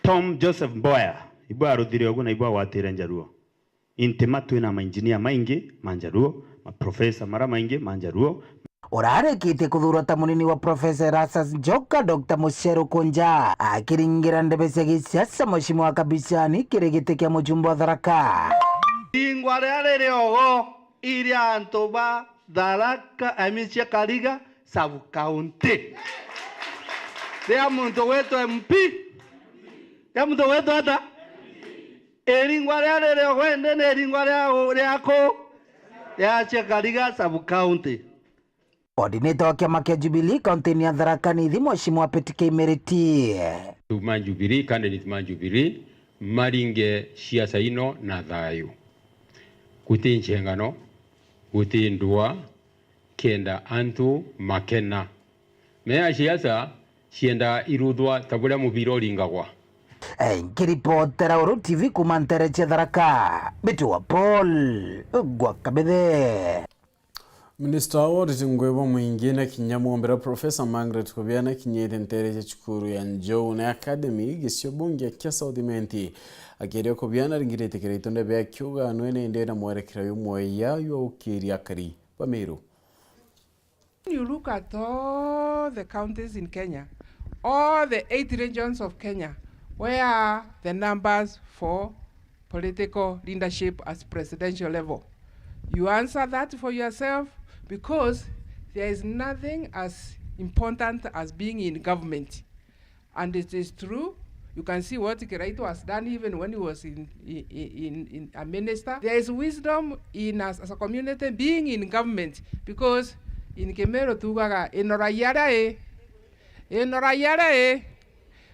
Tom Joseph Mboya, ibwa aruthire ugu na ibwa agwatire Njaruo. Intima twina mainjinia maingi ma Njaruo, maprofesa mara maingi ma Njaruo, Urarikitie kuthuurwa ta munini wa Profesa Erastus Njoka, Doctor Mucheru Kunja, akiringira ndebe cia gisiasa, Mheshimiwa Kabicani kiri giti kia mujumbe wa Tharaka. Iringwa ria riri ogo iria antu ba Tharaka, I mean, cia Kariga sub county. Ria muntu witwa M P. Ria muntu witwa ata? Iringwa ria riri ogo indi ni iringwa ria u-, ria ku? Ria cia Kariga sub county. Coordinator wa kiama kia Jubilee kaunti-ini ya Tharaka Nithi, Mheshimiwa Peter Kimiriti. Antu ma Jubilee, candidate ma Jubilee, maringe siasa ino na thayu. Guti nchengano, guti ndua, kenda antu makena. Mea siasa cienda iruthwa ta buria mubira uringagwa. Eh, nkiripotera Uru T V kuuma ntere cia Tharaka, Mbiti wa Paul gwa Kabithe. Minista wa Uriti, Ngugi bwa Mwingi na kinya Mwombera Professor Margaret Kubiana akinyite ntere cia cukuru ya Njoune Academy, gicio bunge kia South Imenti, akiria Kubiana aringirite kiraito ndebe akiuga nwe nende na mwerekera jumweya jwa gukiria akari ba Meru. You look at all the counties in Kenya, all the eight regions of Kenya, where are the numbers for political leadership at presidential level? You answer that for yourself, because there is nothing as important as being in government. And it is true, you can see what Kiraitu has done even when he was in, in, in, in a minister. There is wisdom in us as a community being in government, because in Kimiru tugaga, "Inora yara e, inora yara e."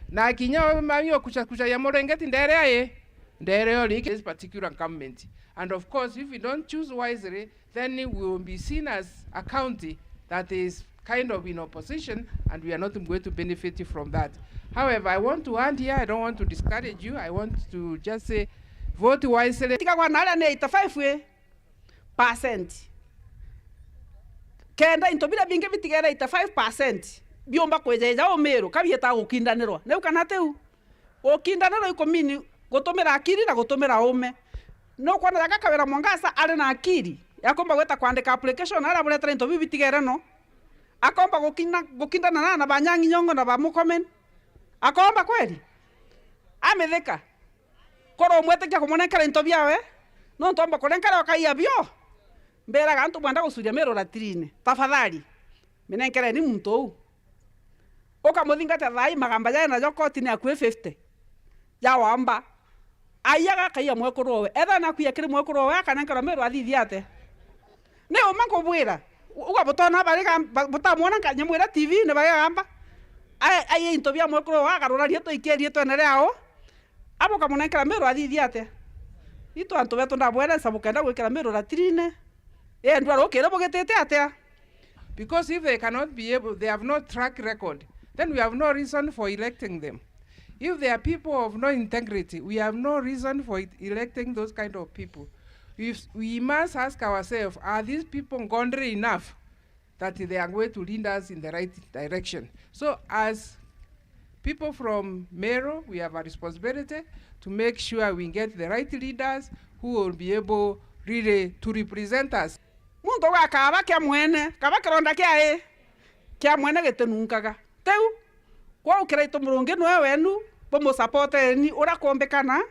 Na kinya mami okucha kucha ya murengeti ndere e, ndere ori this particular government. And of course, if we don't choose wisely, then we will be seen as a county that is kind of in opposition, and we are not going to benefit from that. However, I want to add here, I don't want to discourage you, I want to just say, vote wisely. Tigagwa na aria ni eighty-five percent. Kenda into biria bingi bitigere eighty-five percent biumba kwijeja umiru, kabieta gukindanirwa. Niu kana tiu? Gukindanirwa ikumini gutumira akiri na gutumira ume. Nukwona jaka Kawira Mwangaza ari na akiri ya kumba gwita kwandika application aria buretera into biu bitigere no? Akomba gukina-, gukindana na, na ba Nyang'i Nyong'o na ba Murkomen? Akomba kweli? Amithika. Koro umwitikia kumunenkera into biawe, nontu omba kunenkera ukaiya bio. Mbiraga antu bwenda gucuria Miru ratirine, tafadhali, minenkereni muntu uu. Ukamuthingatia thaa ii, magamba jae najo kotini akui fifty ja wamba. Aiyaga akaiya mwekuru owe. Ethira nakuiya kiri mwekuru owe, akanenkerwa Miru athithia atia? Ni uma nkubwira, uga butona bari ga-, ba-, butamwona nka-, nyamwira T V ni bari gamba. Ai, ai into bia mwekuru owe, akarura rietu ikie rietwene riao. Abo ukamunenkera Miru athithia atia? Itu antu betu ndabwerenca bukenda gwikira Miru ratirine. Ye ndwara ukire bugitite atia? Because if they cannot be able, they have no track record, then we have no reason for electing them. If they are people of no integrity, we have no reason for e-, electing those kind of people. We, we must ask ourselves, are these people godly enough that they are going to lead us in the right direction? So as people from Meru, we have a responsibility to make sure we get the right leaders who will be able really to represent us. Muntu ugakaba kia mwene, kaba kironda kia i, kia mwene gitinunkaga. Tiu, kwou Kiraitu Murungi nwe wenu, bumusupporteni uria kuombikana,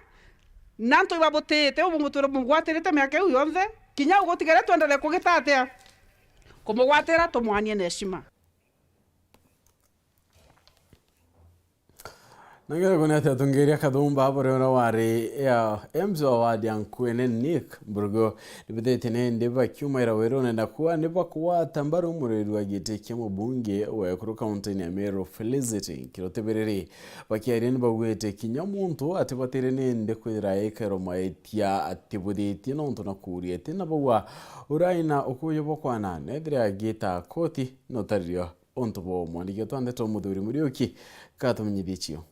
na antu ibabutite, bumutwire bumugwatirite miaka iu yonthe, kinya ugutigere twenderee kugita atia? Kumugwatira, tumwanie na heshima. Nangere kwona ati atongeria Kathumba buri uria wari ya M C wa wadi ya Nkwene Nick Mburugu nibithitie nindi bakiumaira wirune na kuuga nibakugwata mbaru muriri wa giti kia mubunge wa ekuru kaunti-ini ya Meru Felicity Nkiroti Biriri. Bakiaria nibaugite kinya muntu atibatire nindi kwithira aikerwa maitia atibuthitie nontu na kuuria iti na bauga uria aina ukuuju bwa kwana nethire agita koti notaririo. Untu bwa mwandiki wetu wa ndeto Muthuri Muriuki katumenyithie cio.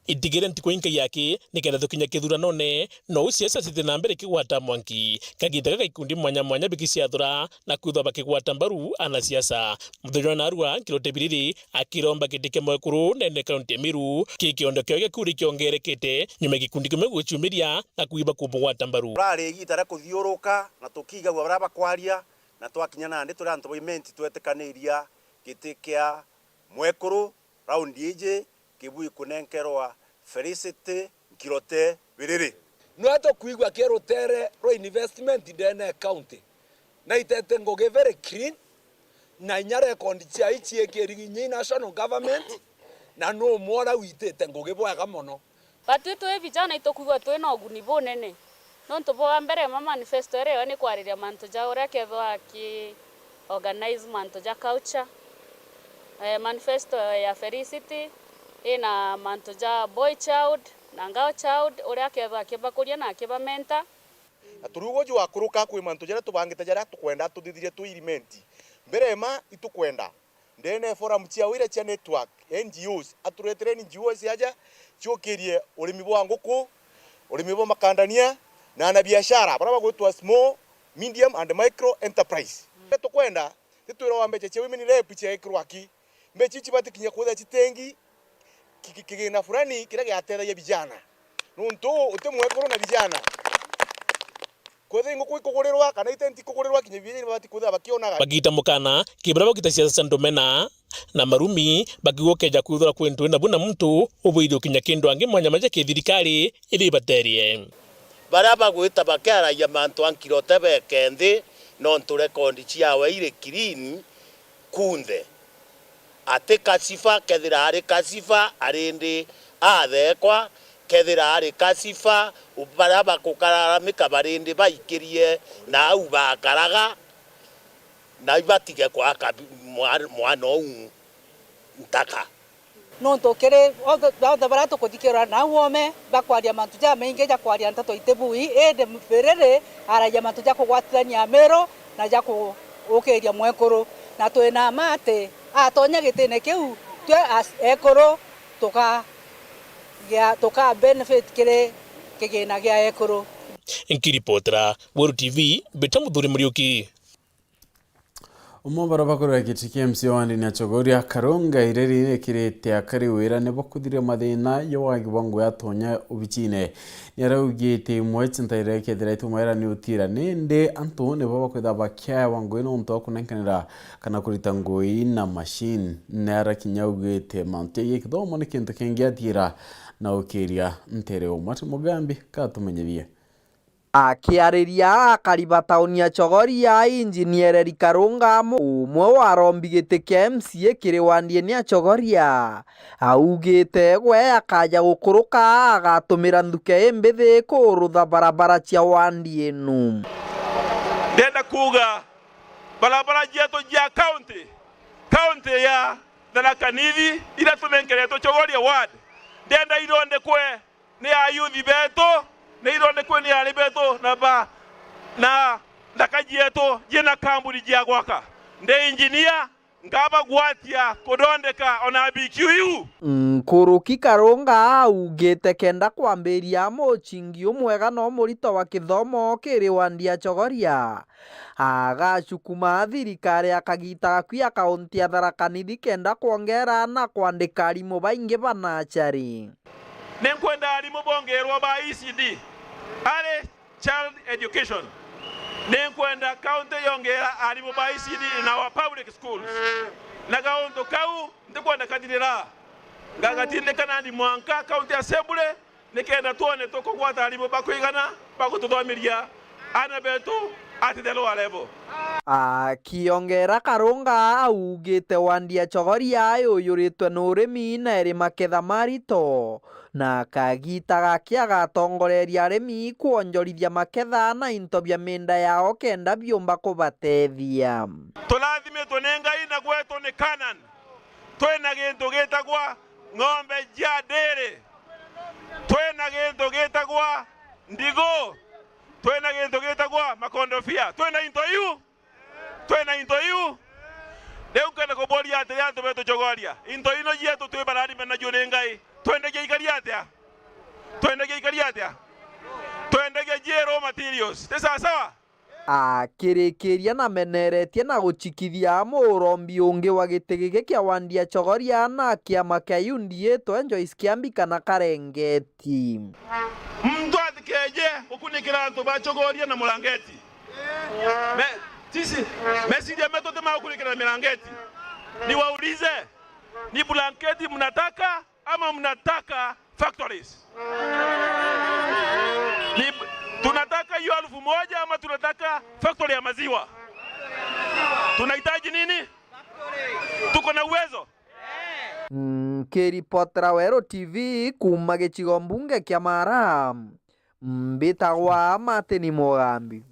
Itigire ntuku inkai yaki nikenda tukinya kithuranone, nou siasa cithie na mbere ikigwata mwanki. Kagita gaka ikundi mwanya mwanya bikiciathura na kwithwa bakigwata mbaru anasiasa. Muthenya wa narua Nkiroti Biriri akiromba giti kia mwekuru ndene kaunti ya Meru, ki kiondo kiao gia kura ikiongerekete nyuma ya gikundi kimwe gwiciumiria na kwiba kumugwata mbaru. Urari igita ria kuthiuruka na tukigagua baria bakwaria, na twakinya nandi turi antu ba Imenti twetikaniria giti kia mwekuru raundi iji kibui kunenkerwa Felicity Nkirote Biriri. Nwe tukwigua ki rutere rwa investment ndene ya county, na itete ngugi very clean, na inya record ciai ciikiri inya i national government, na nu mwora witite ngugi bwega mono. Batwi twi vijana itukwigua twi na uguni bunene, nontu bwa mbere ma manifesto iria yo ni kwariria mantu ja uria kethwa aki organize mantu ja culture. Eh, manifesto ya Felicity ina mantu ja boy child na girl child, uria akethwa akibakuria na akibamenta. Na turiugo jwakuruka kwi mantu jaria tubangite jaria tukwenda tuthithirie twi Imenti. Mbere ma itukwenda ndene forum cia wira cia network, N G Os, aturetere N G Os aja ciukirie urimi bwa nguku, urimi bwa makandania na ana biashara baria bagwitwa small, medium and micro enterprise. Tukwenda titwirwa mbeca cia women rep ciaikirwa aki. Mbeca ici cibati kinya kwithira citengi ki-, ki-, kigina fulani kiria giatethagia vijana. Nuntu uti mwekuru na vijana. Kwethira inguku ikugurirwa kana itenti ikugurirwa, kinya vijana nibabati kwithira bakionaga. Bagita mukana ki baria bagita siasa cia ndumena na marumi, bakiuga ukeja kwithirwa kwi ntwi nabu na muntu ubwiri ukinya kindu angi mwanya maja ki thirikari iri ibaterie. Baria bagwita bakiaragia mantu a Nkirote beke nthi, nontu rekondi ciawe iri clean kunthe. Ati kasifa, kethira ari kasifa, arindi athekwa, kethira ari kasifa, baria bakukararamika barindi baikirie na au bakaraga, na ibatige kwaka bi-, mwa-, mwana uu ntaka. Nontu kiri onthe, onthe baria tukuthikirwa nau oome, bakwaria mantu jamaingi ja kwaria nteto itibui, indi Biriri aragia mantu ja kugwatithania Amiru na ja kuukiria mwekuru. Na twina mma ati atonya gitine kiu, twe as ekuru tukagia, tuka benefit kiri kigina gia ekuru. Nkiripotera Weru T V, Mbita Muthuri Muriuki. Umwe baria bakoragwa giti kia M C A wa ndini ya Chogoria, Karunga Ireri, ekirite akari wira ni bakuthiria mathina ya wagi bwa ngugi atonya obicine. Ni araugite imwe cinta iria ikethira ituma ira ni utira, nindi antu nibo bakwitha bakiaewa ngugi nontu wa kunenkanira kana kurita ngugi na machine. Ni arakinya augite mantu jegii kithomo ni kintu kingi atira na ukiria ntere umwe. Ati Mugambi katumenyithie. Akiariria akari ba tauni ya Chogoria, Injinia Ereri Karunga, umwe wa arombi giti kia M C A kiri wandi ene ya Chogoria, augite gwe akaja gukuruka agatumira nthuke imbithi kurutha barabara cia wandi inu. Ndenda kuuga barabara cietu cia county, county ya Tharaka Nithi, iria tunenkeretwe Chogoria ward, ndenda ithondekwe ni ayuthi betu, ni ithondekwe ni aari betu na ba, na nthaka cietu ciina kambuni cia gwaka. Ndi injinia, nkabagwatia kuthondeka ona B Q U. Nkuruki Karunga augite kenda kwambiria mucingi umwega no murito wa kithomo kiri wandi ya Chogoria, agacukuma thirikari ya kagita gakui ya kaunti ya Tharaka Nithi kenda kwongera na kwandika arimu baingi ba nachari. Ni nkwenda arimu bongerwa ba E C D, early child education. Ni nkwenda county yongera arimu ba E C D in our public schools. Na gauntu kau ntikwenda kathirira, ngagatindika nandi mwanka county assembly, nikenda twone tukugwata arimu ba kwigana ba gututhomiria aana betu at the lower level. Akiongera Karunga augite wandi ya Chogoria yuyuritwe ni urimi na iri maketha marito, na kagita gaki agatongoreria arimi kwonjorithia maketha na into bia miunda yao kenda biumba kubatethia. Turathimitwe ni Ngai na gwetu ni Canaan. Twina gintu gitagwa ng'ombe cia ndiri. Twina gintu gitagwa ndigu. Twina gintu gitagwa makondobia. Twina into iu. Twina into iu. Riu nkenda kuburia atiri antu betu Chogoria. Into ino cietu twi bararime nacio ni Ngai. Twendagia ikari atia? Twendagia ikari atia? Twendagia ji raw materials. Ti sawa sawa? Akirikiria na meneretie na gucikithia amwe urombi ungi wa giti giki kia wandi ya Chogoria na kiama kia U D A twe Joyce Kiambi kana Karengeti. Mtu atikeje gukunikira antu ba Chogoria na murangeti. Me, sisi, meciria metu ti ma gukunikira na mirangeti. Niwaulize, ni blanketi mnataka ama mnataka factories? Ni, tunataka hiyo elfu moja ama tunataka factory ya maziwa? Tunahitaji nini? Tuko na uwezo? Nkiripotera Weru T V kuuma gicigo mbunge kia Mara, mbitagwa Martin Mugambi.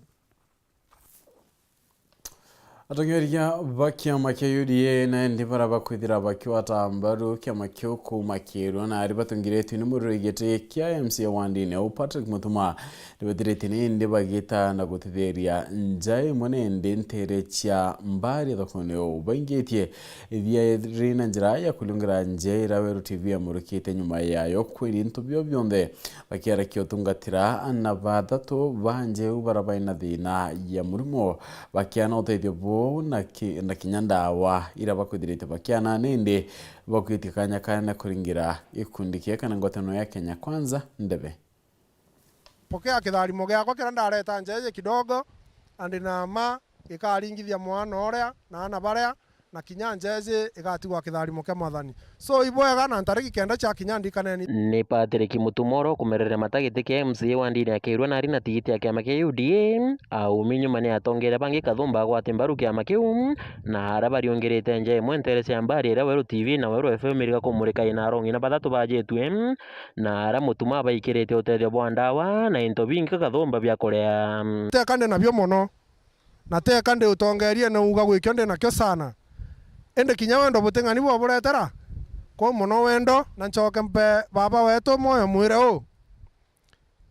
Atongeria ba kiama kia U D A na endi bara bakwithira bakigwata mbaru kiama kiu kuuma kiirua, na ari batongeretue ni muriri giti kia M C A wandine u Patrick Mutuma, ni bathiritie ni endi bagita na gutitheria nja imwe na endi ntere cia mbari thokone u baingitie ithia ri na njira ya kuriungira nja ira Weru T V yamurikite nyuma yayo kwiri into bio bionthe. Bakiarakia utungatira aana bathatu ba njeu bara baina thina ya murimo, bakiana utethio buu na ki-, na kinya ndawa ira bakwithirite bakiana, nindi bakwitie kanya kanene kuringira gikundi kia kana ngwataniro ya Kenya Kwanza ndebe. Pokea kitharimo giakwa kiria ndareta njeeje kidogo, and na mma gikaringithia mwana uria na aana baria, na kinya njeeji igatigwa kitharimo kia Mwathani. So, ibwega na ntariki kenda ciakinya ndikaneni. Ni Patrick Mutumoro kumereria mata giti kia M C A wa ndini ya Kirua nari na tigiti ya kiama kia U D A. Aumi nyuma ni atongeria bangi kathumba agwate mbaru kiama kiu, na aria bariungirite nja imwe ntere cia mbari iria Weru T V na Weru F M iriga kumurika ina arongi na bathatu bajitue, na aria Mutuma abaikirite utethio bwa ndawa na into bingi kathumba bia kuria. Teka ndi nabio mono. Na teka ndi utongeriene uuga gwikio ndi nakio sana. Indi kinya wendo buting'ani bwoburetera? Kwou mono wendo, na ncoke mpe baba wetu mwoyo mwire uu,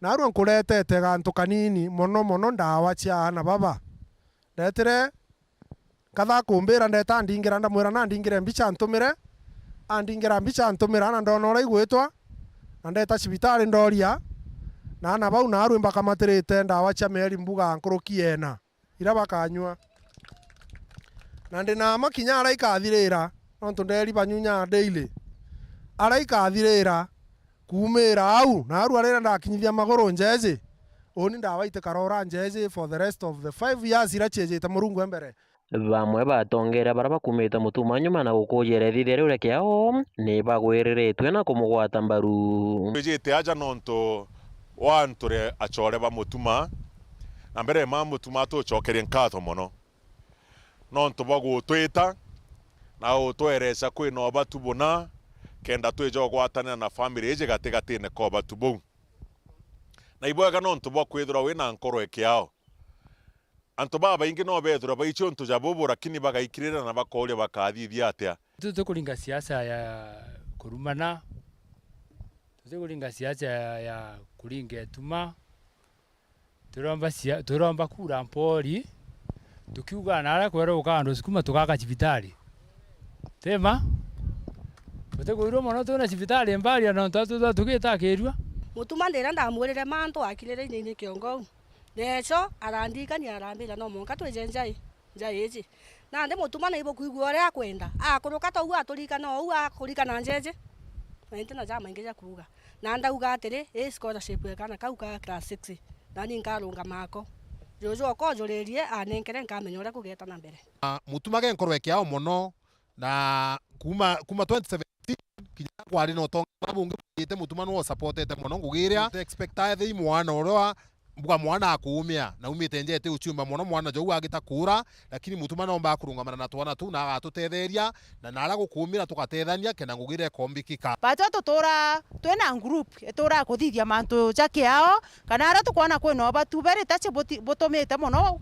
naarua nkuretete gantu kanini mono mono, ndawa cia aana baba. Ndetire nkatha kumbira, ndeta andingira, ndamwira na andingire mbicha antumire. Andingira mbicha antumira, na ndona uria igwitwa, na ndeta cibitari ndoria, na aana bau naarua imbakamatirite ndawa cia mieri mbuga nkuruki ena iria bakanyua. Na ndi na mma kinya aria ikathirira, nontu nderi banyunyaa daily. Aria ikathirira, kuumira au, naarua riria ndakinyithia maguru njeeji, uuni ndawa itikarora njeeji for the rest of the five years iria ciejite Murungu e mbere. Bamwe ba atongeria baria bakumite Mutuma nyuma na gukuujia irethithia riu ria kiao ni bagwiriritue na kumugwata mbaru. Twijite aja nontu wa antu ri acore ba Mutuma, na mbere ma Mutuma tucokerie nkatho mono nontu bwa gutwita na gutwereca kwina ubatu buna, kenda twija ugwatanira na family iji gatigatine ka ubatu buu. Na ibwega nontu bwa kwithirwa wina nkoro e kiao. Antu babaingi no beethirwa baici untu ja bubu, lakini bagaikirira na bakooria bakathithia atia. Tutikuringa siasa ya kurumana, tutikuringa siasa ya, ya kuringa ituma. Turomba sia-, turomba kura mpori, tukiuga naria kwerwa guka andu sukuma tugaka cibitari. Tima? Tutikuirwa mono twina cibitari mbari, na nontu atu tugita kirua. Mutuma ndira ndamwirire mantu akirire inini kiongo. Neco arandikania arambira no mwanka twije njai, njai iji. Nandi Mutuma na ibukwigua uria akwenda. Akuruka ta uu aturikana ou akurikana njeje. Na inti na jamaingi ja kuuga. Na ndauga atiri, ii scholarship ya kana kau ka class six. Nani nkarungama ako. Juju okojuririe anenkere nkamenya uria kugeta na mbere. Ah, Mutuma ge nkorwe kiao mono. Na kuma, kuma twenty seventeen, kinya kwari na utonga bwa bungi bwite Mutuma nwe usupportete mono ngugi iria. Nte expectaga ethei mwana uria mbuga mwana akuumia, na umite nja iti uciumba mono mwana jou agita kuura, lakini Mutuma nomba kurungamana na twana tuu na agatutetheria, na naria gukuumira tugatethania kenda ngugi iria ikombikika. Batwe tutura twina group itura kuthithia mantu ja kiao, kana aria tukwona kwina ubatu beri ta ci buti-, butumite mono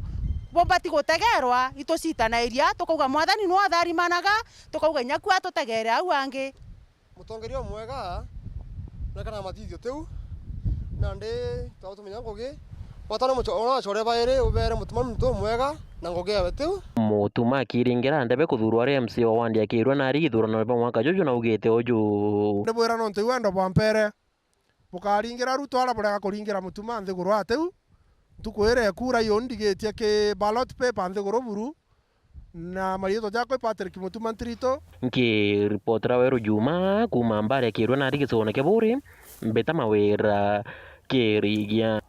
bumbati gutegerwa, itucitanairia, tukauga, Mwathani nwe utharimanaga, tukauga, inya ku atutegere au angi. Mutongeria umwega, na kana mathithio tiu, nandi twaba tumenya ngugi, watana muco-, ona acore bairi, ubere Mutuma muntu umwega, na ngugi yawe tiu. Mutuma akiringira ndebe kuthuurwa ari M C A wa wandi ya Kirua na ari githuranone bwa mwaka juju na augite uju. Ndibwira nontu iu wendo bwa mpere. Bukaringira Ruto ara burega kuringira Mutuma nthiguru atiu. Ntuku iria ekura iyo ndigitie ki ballot paper nthiguru buru, na mariitwa jakwa i Patrick Mutuma Ntirito. Nkiripotera Weru Juma kuuma Mbare Kirua nari gicigone kia Buuri, Mbita Mawira Kirigia.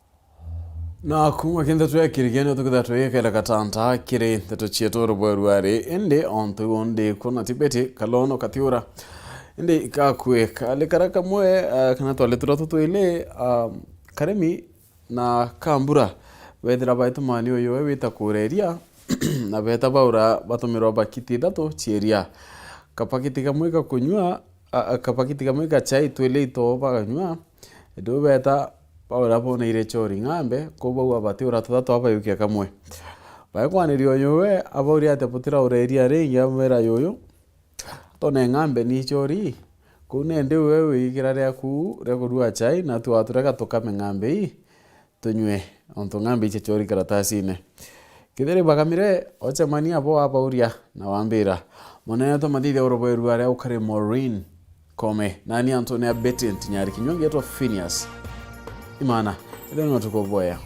Na kuuma ki nteto ya Kirigia nio tukithira twigikira gatanta kiri nteto cietu rubweru ari, indi ontu iu ndi kwona tibeti kalono katiura. Indi kakue kali karia kamwe, ah, kana twali turia tutwili, ah, karimi na kambura. Bethira baetumani uyu we wita kureria, na beeta baura batumirwa bakiti ithatu cieria. Kapakiti kamwe gakunyua, a, a, kapakiti kamwe ga chai twili itoo baganyua, indi u beeta baura boneire chori ng'ambe, kou bau abati ura tuthatu abayukia kamwe. Baekwaniria uyu we, abauria atia butira ureria ringi, amwira yuyu, tone ng'ambe ni chori, kou nendi we wigira riaku ria kurua chai, na twaturega tukame ng'ambe ii, tunywe, ontu ng'ambi icio ciori karatasine. Kethira ibagamire, ocemania abo wabauria na wambira, munene tumathithia urubweru aria ukari Maureen Kome, nani Antonia Betty Ntinyari, kinyua ngietwa Phineas Imana, ethira ni utuku bwega.